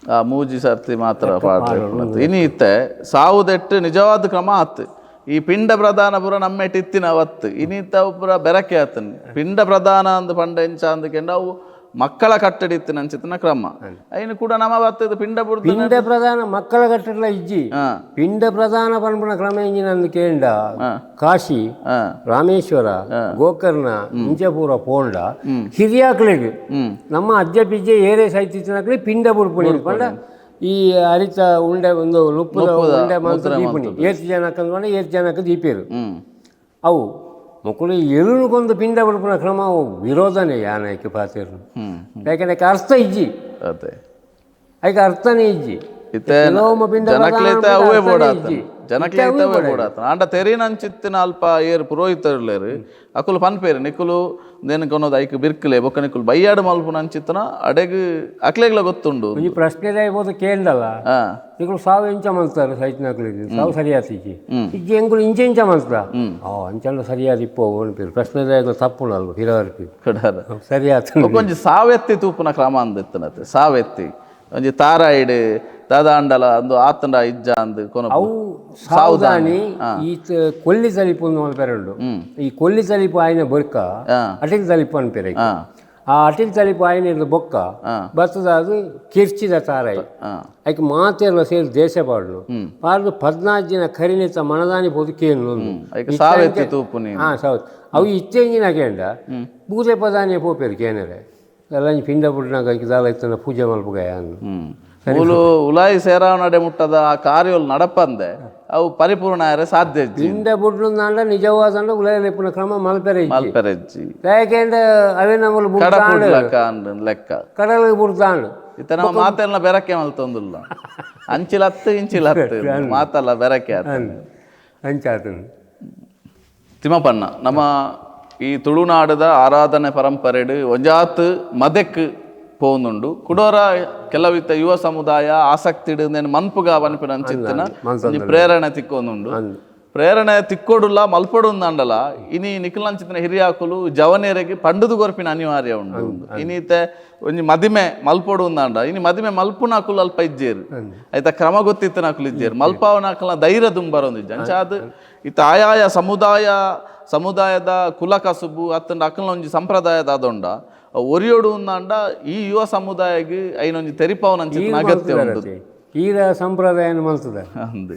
ಆ ಮೂಜಿ ಸರ್ತಿ ಮಾತ್ರ ಪಾಡ್ರೆ. ಇನಿ ಇತ್ತೆ ಸಾವುದೆಟ್ಟು ನಿಜವಾದ ಕ್ರಮ ಆತು. ಈ ಪಿಂಡ ಪ್ರಧಾನ ಪೂರ ನಮ್ಮೆಟ್ ಇತ್ತಿನ ಅವತ್ತು ಇನಿತ ಪೂರ ಬೆರಕೆ ಆತನ್. ಪಿಂಡ ಪ್ರಧಾನ ಅಂದ್ ಪಂಡ ಎಂಚ ಅಂದಕೆಂಡ ಅವು ಮಕ್ಕಳ ಕಟ್ಟಡಿ ಇತ್ತಿನ ಅಂಚಿತ್ತಿನ ಕ್ರಮ. ಐನು ಕೂಡ ನಮ್ಮ ಬತ್ತದ ಪಿಂಡ ಬುಡ್ದು ಪಿಂಡ ಪ್ರಧಾನ ಮಕ್ಕಳ ಕಟ್ಟಡ್ಲ ಇಜ್ಜಿ. ಪಿಂಡ ಪ್ರಧಾನ ಪನ್ಪುನ ಕ್ರಮ ಎಂಜಿನ ಅಂದ್ ಕೇಂಡ ಕಾಶಿ, ರಾಮೇಶ್ವರ, ಗೋಕರ್ಣ ಇಂಚ ಪೂರ ಪೋಂಡ ಹಿರಿಯಾಕ್ಳಿಗೆ ನಮ್ಮ ಅಜ್ಜ ಪಿಜ್ಜೆ ಏರೇ ಸಾಯ್ತಿತ್ತಿನಕ್ಲೆ ಪಿಂಡ ಬುಡ್ಪುಣಿ ಪಂಡ ಈ ಅರಿತ ಉಂಡೆ ಒಂದು ಲುಪ್ಪುದ ಉಂಡೆ ಮಲ್ತ್ ದೀಪುನಿ ಏತ್ ಜನಕ್ಕೆ ಅಂದ್ ಏತ್ ಜನಕ್ಕೆ ದೀಪೇರು. ಅವು ಮೊಕ್ಕಳು ಎರುನುಗೊಂದು ಪಿಂಡ ಬುಡ್ಪುನ ಕ್ರಮ ಅವು ವಿರೋಧನೇ ಯಾನೈಕೆ ಪಾತೇರು. ಯಾಕೆಂದ್ರೆ ಅರ್ಥ ಇಜ್ಜಿ, ಅದೇ ಐಕೆ ಅರ್ಥನೇ ಇಜ್ಜಿ. ಇತ್ತೆ ಕೆಲವೊಮ್ಮೆ ಪಿಂಡ ಜನಕ್ಲೇತ ಪ್ರಧಾನ ಅವೇ ಅರ್ಥನೇ ಬೋಡಾತನ ಇಜ್ಜಿ. ಜನಕ್ಲೇತ ಅವೇ ಬೋಡಾತನ. ಆಂಡ ತೆರಿನಂಚಿತ್ತಿನ ಅಲ್ಪ ಏರು ಪುರೋಹಿತರ್ಲೇರು ಅಕುಲು ಪನ್ಪೇರು ನಿಕುಲು ನೇನು ಕೊನೋದು ಐಕ್ ಬಿರ್ಕಲೆ ಬೊಕ್ಕ ನಿಕುಲು ಬೈಯಾಡು ಮಲ್ಪುನ ಅಂಚಿತ್ತನ ಅಡೆಗ್ ಅಕ್ಲೆಗ್ಲ ಗೊತ್ತುಂಡು. ಒಂಜಿ ಪ್ರಶ್ನೆ ಬೋದು ಕೇಂಡಲ್ಲ, ನಿಕುಲು ಸಾವು ಎಂಚ ಮಲ್ತಾರೆ ಸೈತ್ನಕ್ಲಿಗೆ ಸಾವು ಸರಿಯಾತಿಜ್ಜಿ ಇಜ್ಜಿ ಎಂಕುಲು ಇಂಚ ಇಂಚ ಮಲ್ತ ಅಂಚಂಡ ಸರಿಯಾದ ಇಪ್ಪೋ ಅನ್ಪೇರು. ಪ್ರಶ್ನೆ ತಪ್ಪುನಲ್ವ ಹಿರವರ್ಪಿ ಕುಡಾರ ಸರಿಯಾತ. ಒಂಜಿ ಸಾವೆತ್ತಿ ತೂಪುನ ಕ್ರಮ ಅಂದಿತ್ತನತೆ. ಸಾವೆತ್ತಿ ಒಂಜಿ ತಾರಾಯಿಡ್ ದಾದಾಂಡಲ ಅಂದು ಆತಂಡ ಇಜ್ಜ ಅಂದ್ ಕೊನ ಅವು ಸಾವುದಾನಿ ಈ ಕೊಲ್ಲಿ ತಲಿಪು ಅಂದ್ ಮಲ್ಪೆರುಂಡು. ಈ ಕೊಲ್ಲಿ ತಲಿಪು ಆಯ್ನ ಬೊರ್ಕ ಅಟಿಲ್ ತಲಿಪು ಅನ್ಪೇರೆ. ಆ ಅಟಿಲ್ ತಲಿಪು ಆಯ್ನ ಬೊಕ್ಕ ಬತ್ತದ ಅದು ಕಿರ್ಚಿದ ತಾರಾಯಿ ಐಕ್ ಮಾತೆಲ್ಲ ಸೇರಿ ದೇಶ ಪಾಡ್ಲು ಪಾಡ್ದು 14 ದಿನ ಕರಿನಿತ ಮನದಾನಿ ಪೋದು ಕೇನು. ಐಕ್ ಸಾವೆತ್ತಿ ತೂಪುನಿ. ಸಾವು ಅವು ಇತ್ತೆಂಜಿನ ಕೇಂಡ ಪೂಜೆ ಪದಾನಿ ಪೋಪೇರು ಕೇನರೆ ಎಲ್ಲ ಪಿಂಡ ಪುಡ್ನಾಗ ಐಕ್ ದಾಲ ಇತ್ತನ ಪೂಜೆ ಮಲ್ಪುಗಾಯ ಅಂದ್. ಮೂಲು ಉಲಾಯಿ ಸೇರಾವನಡೆ ಮುಟ್ಟದ ಆ ಕಾರ್ಯಗಳು ನಡಪಂದೆ ಅವು ಪರಿಪೂರ್ಣ ಆಯರೆ ಸಾಧ್ಯ ಇಜ್ಜಿ. ಪಿಂಡ ಬುಡ್ಲು ನಿಜವಾದಂಡ ಉಲಾಯಿ ಲೆಪ್ಪುನ ಕ್ರಮ ಮಲ್ಪೆರೆ ಇಜ್ಜಿ. ಮಲ್ಪೆರೆ ಇಜ್ಜಿ. ಯಾಕೆಂಡ ಅವೇ ನಮ್ಮಲ್ಲಿ ಕಡಪುಡ್ಲಕ್ಕ ಅಂದ್ ಲೆಕ್ಕ ಕಡಲಿಗೆ ಬುಡ್ತಾಂಡು. ಇತ್ತ ನಮ್ಮ ಮಾತೆಲ್ಲ ಬೆರಕೆ ಮಲ್ತೊಂದುಲ್ಲ, ಅಂಚಿಲತ್ತು ಇಂಚಿಲತ್ತು ಮಾತಲ್ಲ ಬೆರಕೆ ಆತ ಅಂಚಾತನು. ತಿಮ್ಮಪ್ಪಣ್ಣ, ನಮ್ಮ ಈ ತುಳುನಾಡದ ಆರಾಧನೆ ಪರಂಪರೆಡು ಒಂಜಾತ್ ಮದೆಕ್ ಪೋನುಂಡು. ಕುಡೋರ ಕೆಲವಿತ್ತ ಯುವ ಸಮುದಾಯ ಆಸಕ್ತಿ ಮನ್ಪುಗ ಪನ್ಪಿನ ಅಂಚಿತ್ತಿನ ಒಂಜಿ ಪ್ರೇರಣೆ ತಿಕ್ಕೊಂದುಂಡು. ಪ್ರೇರಣೆ ತಿಕ್ಕೊಡುಲ್ಲ ಮಲ್ಪೊಡುಂದಾಂಡಲ ಇನಿ ನಿಖಿಲಂಚಿತ್ತಿನ ಹಿರಿಯಾಕುಲು ಜವನೇರಿಗೆ ಪಂಡುದು ಕೊರ್ಪಿನ ಅನಿವಾರ್ಯ ಉಂಡು. ಇನಿತೆ ಒಂಜಿ ಮದಿಮೆ ಮಲ್ಪೊಡು ಅಂದಾಂಡ ಇನಿ ಮದಿಮೆ ಮಲ್ಪುನಾಕುಲು ಅಲ್ಪ ಇಜ್ಜೇರು, ಆಯ್ತಾ ಕ್ರಮ ಗೊತ್ತಿತ್ತನಾಕುಲು ಇಜ್ಜೇರು, ಮಲ್ಪಾವನಾಕುಲ ಧೈರ್ಯ ದುಂಬರೊಂದಿಜ್ಜ. ಅಂಚಾದ್ ಇತ್ತ ಆಯಾಯ ಸಮುದಾಯದ ಕುಲ ಕಸುಬು ಅತ್ತಂಡ ಅಕಲ್ನ ಒಂಜಿ ಸಂಪ್ರದಾಯದ ಅದೊಂಡ ಒರಿಯೋಡು ಅಂದಾಂಡ ಈ ಯುವ ಸಮುದಾಯಕ್ಕೆ ಐನೊಂಜಿ ತೆರಿಪಾವನಂಚಿತ್ತಿನ ಅಗತ್ಯ ಉಂಡು. ಈರ ಸಂಪ್ರದಾಯನ ಮಲ್ತದಾರೆ ಅಂದು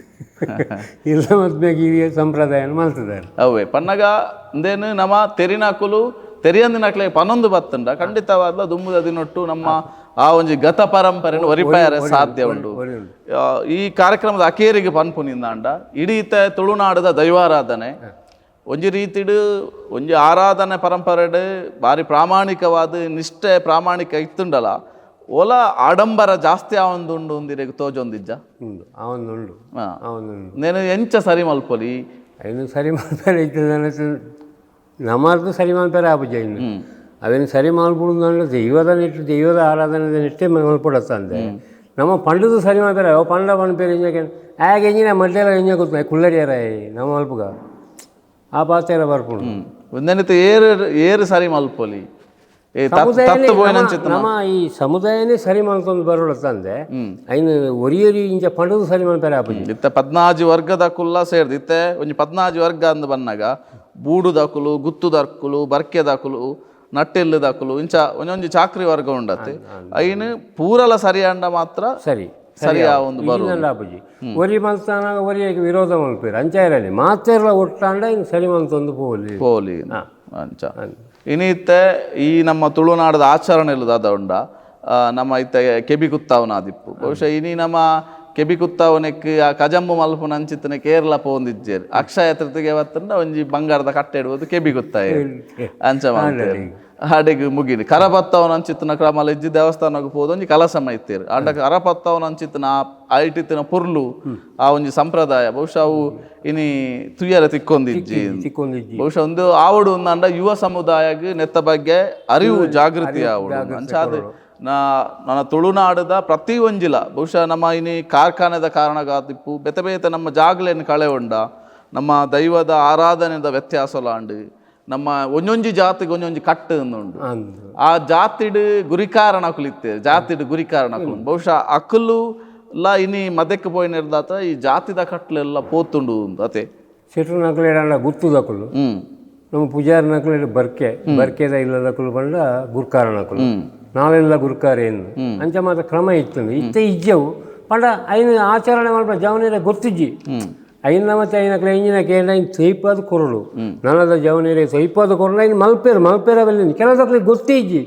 ಇಲ್ಲ ಮದ್ಮೆಗೆ ಈ ಸಂಪ್ರದಾಯನ ಮಲ್ತದಾರೆ. ಅವೇ ಪನ್ನಗ ಅಂದೇನು ನಮ್ಮ ತೆರಿನಾಕುಲು ತೆರಿಯಂದಿನಕ್ಲೆ ಪನ್ನೊಂದು ಬತ್ತಂಡ ಖಂಡಿತವಾದ ದುಂಬುದ ದಿನೊಟ್ಟು ನಮ್ಮ ಆ ಒಂಜಿ ಗತ ಪರಂಪರೆಯನ್ನು ಒರಿಪಾಯರೆ ಸಾಧ್ಯ ಉಂಡು. ಈ ಕಾರ್ಯಕ್ರಮದ ಅಕೇರಿಗೆ ಪನ್ಪುನಿಂದಾಂಡ ಇಡೀತ ತುಳುನಾಡದ ದೈವಾರಾಧನೆ ಒಂಜಿ ರೀತಿಡು ಒಂಜಿ ಆರಾಧನೆ ಪರಂಪರೆಡು ಭಾರಿ ಪ್ರಾಮಾಣಿಕವಾದ ನಿಷ್ಠೆ ಪ್ರಾಮಾಣಿಕ ಇತ್ತುಂಡಲ ಓಲ ಆಡಂಬರ ಜಾಸ್ತಿ ಆವೊಂದುಂಡು ಒಂದಿರೆಗ್ ತೋಜೊಂದಿಜ್ಜ ಉಂಡು ಅವನುಂಡು ಅವನುಂಡು. ನೇನು ಎಂಚ ಸರಿ ಮಲ್ಪೊಲಿ ಐನು ಸರಿ ಮಲ್ಪೆರೆ ಇತ್ತದ ನಮ್ಮರ್ದು ಸರಿ ಮಲ್ಪೆರೆ ಆಪುಜ ಇನ್ನು ಅವೇನು ಸರಿ ಮಲ್ಪುಂಡು ದೈವದ ನೆಟ್ಟು ದೈವದ ಆರಾಧನೆ ನೆಟ್ಟೆ ಮಲ್ಪೊಡತ್ತಂದೆ ನಮ್ಮ ಪಂಡದು ಸರಿ ಮಲ್ಪೆರೆ ಅವು ಪಂಡ ಪನ್ಪೇರೆ ಇಂಜ ಆಗ ಎಂಜಿನ ಮಡ್ಡೆಲ ಎಂಜ ಗೊತ್ತ ಕುಲ್ಲರಿಯರ ನಮ್ಮ ಮಲ್ಪುಗ ಆ ಪಾತೆರ ಬರ್ಪುಂಡು. ಒಂದೆನಿತ ಏರು ಏರು ಸರಿ ಮಲ್ಪೊಲಿ ನಮ್ಮ ಈ ಸಮುದಾಯನೇ ಸರಿ ಮಲ್ತೊಂದು ಬರೋಳತ್ತಂದೆ ಐನು ಒರಿಯರಿ ಇಂಚ ಪಂಡದು ಸರಿ ಮಲ್ಪೆರೆ ಆಪುಜಿ. ಇತ್ತೆ 14 ವರ್ಗದಕುಲ್ಲ ಸೇರ್ದು ಇತ್ತೆ ಒಂಜಿ 14 ವರ್ಗ ಅಂದ್ ಬನ್ನಗ ಬೂಡುದಕುಲು, ಗುತ್ತುದಕ್ಕುಲು, ಬರ್ಕೆದಕುಲು, ನಟ್ಟೆಲ್ಲುದಕುಲು ಇಂಚ ಒಂಜೊಂಜಿ ಚಾಕ್ರಿ ವರ್ಗ ಉಂಡತ್ತೆ ಐನು ಪೂರಲ ಸರಿಯಾಂಡ ಮಾತ್ರ ಸರಿ ಸರಿ ಒಂದು ಬರು ಆಪುಜಿ. ಒರಿ ಮಲ್ತಾನಾಗ ಒರಿಯಕ್ಕೆ ವಿರೋಧ ಮಲ್ಪೇರು ಅಂಚ ಇರಲಿ ಮಾತೆರ್ಲ ಒಟ್ಟಾಂಡ ಇನ್ನು ಸರಿ ಮಲ್ತೊಂದು ಪೋಲಿ ಪೋಲಿ ಅಂಚ. ಇನಿತ್ತೆ ಈ ನಮ್ಮ ತುಳುನಾಡದ ಆಚರಣೆ ಇಲ್ಲದಾದ ಉಂಡ ನಮ್ಮ ಇತ್ತೆ ಕೆಬಿ ಕುತ್ತಾವನಾದಿಪ್ಪು ಬಹುಶಃ ಇನಿ ನಮ್ಮ ಕೆಬಿ ಕುತ್ತಾವನೆಕ್ ಆ ಕಜಂಬು ಮಲ್ಪುನ ಅಂಚಿತ್ತನೆ ಕೇರಳ ಪೋಂದಿಜ್ಜೇರು ಅಕ್ಷಯ ತೃತೀಯ ಬತ್ತಂಡ ಒಂಜಿ ಬಂಗಾರದ ಕಟ್ಟೆ ಇಡುವುದು ಕೆಬಿ ಕುತ್ತಾಯ ಅಂಚ ಮಾಡ್ತೇವೆ. ಹಾಡಿಗೆ ಮುಗಿಲಿ ಕರಪತ್ತವನ ಅಂಚಿತ್ತನ ಕ್ರಮಲ ಇಜ್ಜಿ ದೇವಸ್ಥಾನಕ್ಕೆ ಪೋದು ಒಂಜಿ ಕಲಸ ಮೈತೇರು ಅಂಡ ಕರಪತ್ತವನ ಅಂಚಿತ್ತನ ಐಟಿತ್ತಿನ ಪೊರ್ಲು ಆ ಒಂಜಿ ಸಂಪ್ರದಾಯ ಬಹುಶಃ ಅವು ಇನಿ ತುಯ್ಯರ ತಿಕ್ಕೊಂದಿಜ್ಜಿ. ಬಹುಶಃ ಒಂದು ಆವಡು ಒಂದಂಡ ಯುವ ಸಮುದಾಯಕ್ಕೆ ನೆತ್ತ ಬಗ್ಗೆ ಅರಿವು ಜಾಗೃತಿ ಆವಡು ಅಂಚಾದ ನನ್ನ ತುಳುನಾಡದ ಪ್ರತಿ ಒಂಜಿಲ ಬಹುಶಃ ನಮ್ಮ ಇನಿ ಕಾರ್ಖಾನೆದ ಕಾರಣಗಾತಿಪ್ಪು ಬೇತೆ ಬೇತೆ ನಮ್ಮ ಜಾಗಲೆಯನ್ನು ಕಳೆ ಉಂಡ ನಮ್ಮ ದೈವದ ಆರಾಧನೆದ ವ್ಯತ್ಯಾಸಲ ಉಂಡು. ನಮ್ಮ ಒಂಜೊಂಜಿ ಜಾತಿಗೆ ಒಂಜೊಂಜಿ ಕಟ್ಟು ಉಂಡು. ಅಂದು. ಆ ಜಾತಿಡ್ ಗುರಿಕಾರನಕುಲು ಇತ್ತೆ, ಜಾತಿಡ್ ಗುರಿಕಾರನಕುಲು ಬಹುಶಃ ಅಕುಲು ಲಾ ಇನಿ ಮದಕ್ಕೆ ಪೋಯಿನಿರ್ದಾತ ಈ ಜಾತಿದ ಕಟ್ಲೆಲ್ಲ ಪೋತುಂಡು ಅತೆ. ಶೆಟ್ರನಕುಲೇಡಂಡ ಗುತ್ತುದಕುಲು. ನಮ್ಮ ಪೂಜಾರಿನಕುಲೇಡು ಬರ್ಕೆ ಬರ್ಕೆದ ಇಲ್ಲದಕುಲು ಪಂಡ ಗುರ್ಕಾರನಕುಲು, ನಾವೆಲ್ಲ ಗುರ್ಕಾರ ಎಂದು ಅಂಚ ಮಾತ್ರ ಕ್ರಮ ಇತ್ತು. ಇತ್ತೆ ಇಜ್ಜವು ಪಂಡ ಐನ ಆಚರಣೆ ಮಲ್ಪ ಜವನೇರೆ ಗೊತ್ತಿಜ್ಜಿ. ಐನ ಮತ್ತೆ ಐನಕ್ಲೆ ಇಂಜಿನ ಕೇಂದ್ರ ಐನ್ ಸೈಪಾದ ಕೊರಳು ನನದ ಜವನೇರೆ ಸೈಪಾದ ಕೊರಳು ಐನ್ ಮಲ್ಪೇರು ಮಲ್ಪೇರ ಬಲ್ಲಿ ಕೆಲದಕ್ಲೆ ಗೊತ್ತೇ ಇಜ್ಜಿ.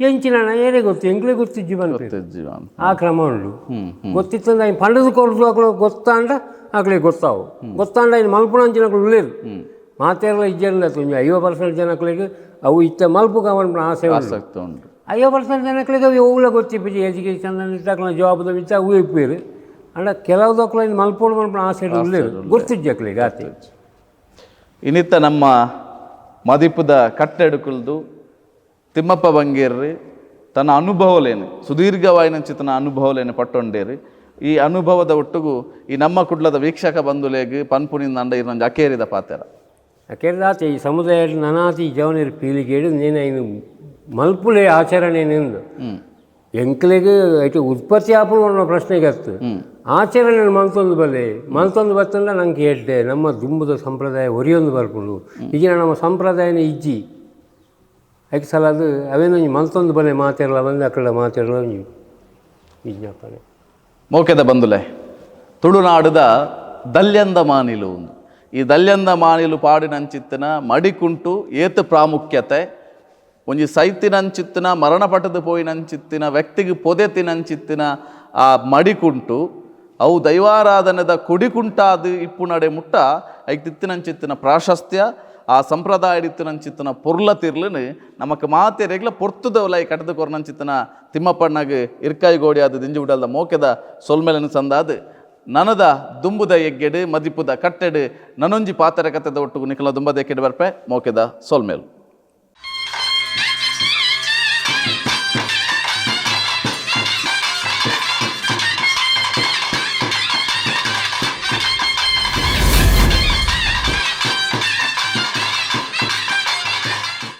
ಎಂಚಿನ ಏರೇ ಗೊತ್ತು, ಎಂಕ್ಲೆ ಗೊತ್ತಿಜ್ಜಿ ಪನ್ಪೇರು. ಜೀವನ. ಆ ಕ್ರಮ ಉಂಡು. ಗೊತ್ತಿತ್ತಂದ್ರೆ ಐನ್ ಪಂಡದು ಕೊರದು ಅಕ್ಲು ಗೊತ್ತಾಂಡ ಅಕ್ಲೆ ಗೊತ್ತಾವು ಗೊತ್ತಾಂಡ ಐನ್ ಮಲ್ಪುನಂಚಿನಕ್ಲು ಉಲ್ಲೇರು. ಮಾತೆರ್ಲ ಇಜ್ಜೆರ್ಲ ಒಂಜಿ 50% ಜನಕ್ಲೆಗ್ ಅವು ಇತ್ತೆ ಮಲ್ಪುಗ ಪನ್ಪಿನ ಆಸೆ ಉಂಡು. ಆಸಕ್ತಿ ಉಂಡು. 50% ಜನಕ್ಲೆಗ್ ಅವು ಒವ್ಲ ಗೊತ್ತಿಪ್ಪುಜಿ. ಎಜುಕೇಷನ್ ಇತ್ತಕ್ಲ ಜಾಬ್ದ ಮಿತ್ತ ಅವು ಇಪ್ಪುವೆರ್. ಆಂಡ ಕೆಲವುದಕ್ಲು ಐನ್ ಮಲ್ಪೊಡು ಪನ್ಪಿನ ಆಸೆ ಉಲ್ಲೇರು, ಗೊತ್ತಿಜ್ಜಿ ಅಕ್ಲೆಗ್ ಆತೆ. ಇನ್ನಿತ್ತ ನಮ್ಮ ಮದಿಪುದ ಕಟ್ಟೆಡುಕುಲ್ದು ತಿಮ್ಮಪ್ಪ ಬಂಗೇರ್ರಿ ತನ್ನ ಅನುಭವಲೇನು, ಸುದೀರ್ಘವಾಯಿನಂಚಿತನ ಅನುಭವಲೇನು ಪಟ್ಟೊಂಡೇರಿ. ಈ ಅನುಭವದ ಒಟ್ಟುಗು ಈ ನಮ್ಮ ಕುಡ್ಲದ ವೀಕ್ಷಕ ಬಂಧುಲೇಗ್ ಪನ್ಪುನಿಂದ ಅಂಡ ಇರೊಂಜಿ ಅಕೇರಿದ ಪಾತೆರ. ಅಕೇರ್ದಾತೆ ಈ ಸಮುದಾಯ ನನಾತಿ ಜವನೇರು ಪೀಳಿಗೆಡು ನೇನು ಐನು ಮಲ್ಪುಲೆ ಆಚರಣೆ ನಿಂದು ಎಂಕ್ಲೆಗ್ ಐಟ್ ಉತ್ಪತ್ತಿ ಆಪುನ ಪನ್ಪಿನ ಪ್ರಶ್ನೆಗೆ ಅತ್ತು. ಆಚರಣೆ ಮಲ್ತೊಂದು ಬಲೆ ಮಲ್ತೊಂದು ಬತ್ತಂಡ ನಂಗೆ ಎಡ್ಡೆ. ನಮ್ಮ ದುಂಬುದ ಸಂಪ್ರದಾಯ ಒರಿಯೊಂದು ಬರ್ಪುಂಡು. ಈಗಿನ ನಮ್ಮ ಸಂಪ್ರದಾಯನ ಇಜ್ಜಿ. ಐಕ್ ಸಲಾದ್ ಅವೇನೊಂಜಿ ಮಲ್ತೊಂದು ಬಲೆ ಮಾತೆರ್ಲ ಬಂದು ಅಕಡ ಮಾತೆರ್ಲ ಒಂಜಿ ವಿಜ್ಞಾಪನೆ. ಮೋಕೆದ ಬಂಧುಲೆ, ತುಳುನಾಡುದ ದಲ್ಯಂದ ಮಾನಿಲು ಒಂದು. ಈ ದಲ್ಯಂದ ಮಾನಿಲು ಪಾಡಿನಂಚಿತ್ತಿನ ಮಡಿಕುಂಟು ಏತ್ ಪ್ರಾಮುಖ್ಯತೆ, ಒಂಜಿ ಸೈತಿನಂಚಿತ್ತಿನ ಮರಣ ಪಟ್ಟದ ಪೋಯಿನಂಚಿತ್ತಿನ ವ್ಯಕ್ತಿಗೆ ಪೊದೆತಿನಂಚಿತ್ತಿನ ಆ ಮಡಿಕುಂಟು ಅವು ದೈವಾರಾಧನೆದ ಕೊಡಿಕುಂಟಾದ ಇಪ್ಪುನಡೆ ಮುಟ್ಟ ಐಕ್ ತಿತ್ತಿನಂಚಿತ್ತಿನ ಪ್ರಾಶಸ್ತ್ಯ, ಆ ಸಂಪ್ರದಾಯ ಇತ್ತಿನಂಚಿತ್ತಿನ ಪೊರ್ಲ ತಿರ್ಲನು ನಮಕ್ ಮಾತೆರೆಗ್ಲ ಪೊರ್ತುದವಲೈ ಕಟ್ಟದ ಕೊರ್ನಂಚಿತ್ತಿನ ತಿಮ್ಮಪ್ಪಣ್ಣಗ್ ಇರ್ಕಾಯಿ ಗೋಡಿ ಆದ ದಿಂಜಿ ಉಡಲ್ದ ಮೋಕೆದ ಸೊಲ್ಮೆಲನು ಸಂದಾದ್, ನನದ ದುಂಬುದ ಎಗ್ಗೆಡು ಮದಿಪುದ ಕಟ್ಟೆಡು ನನೊಂಜಿ ಪಾತರ ಕತೆದ ಒಟ್ಟುಗು ನಿಕಲ ದುಂಬದ ಎಕ್ಕೆಡು ಬರ್ಪೆ. ಮೋಕೆದ ಸೊಲ್ಮೇಲು.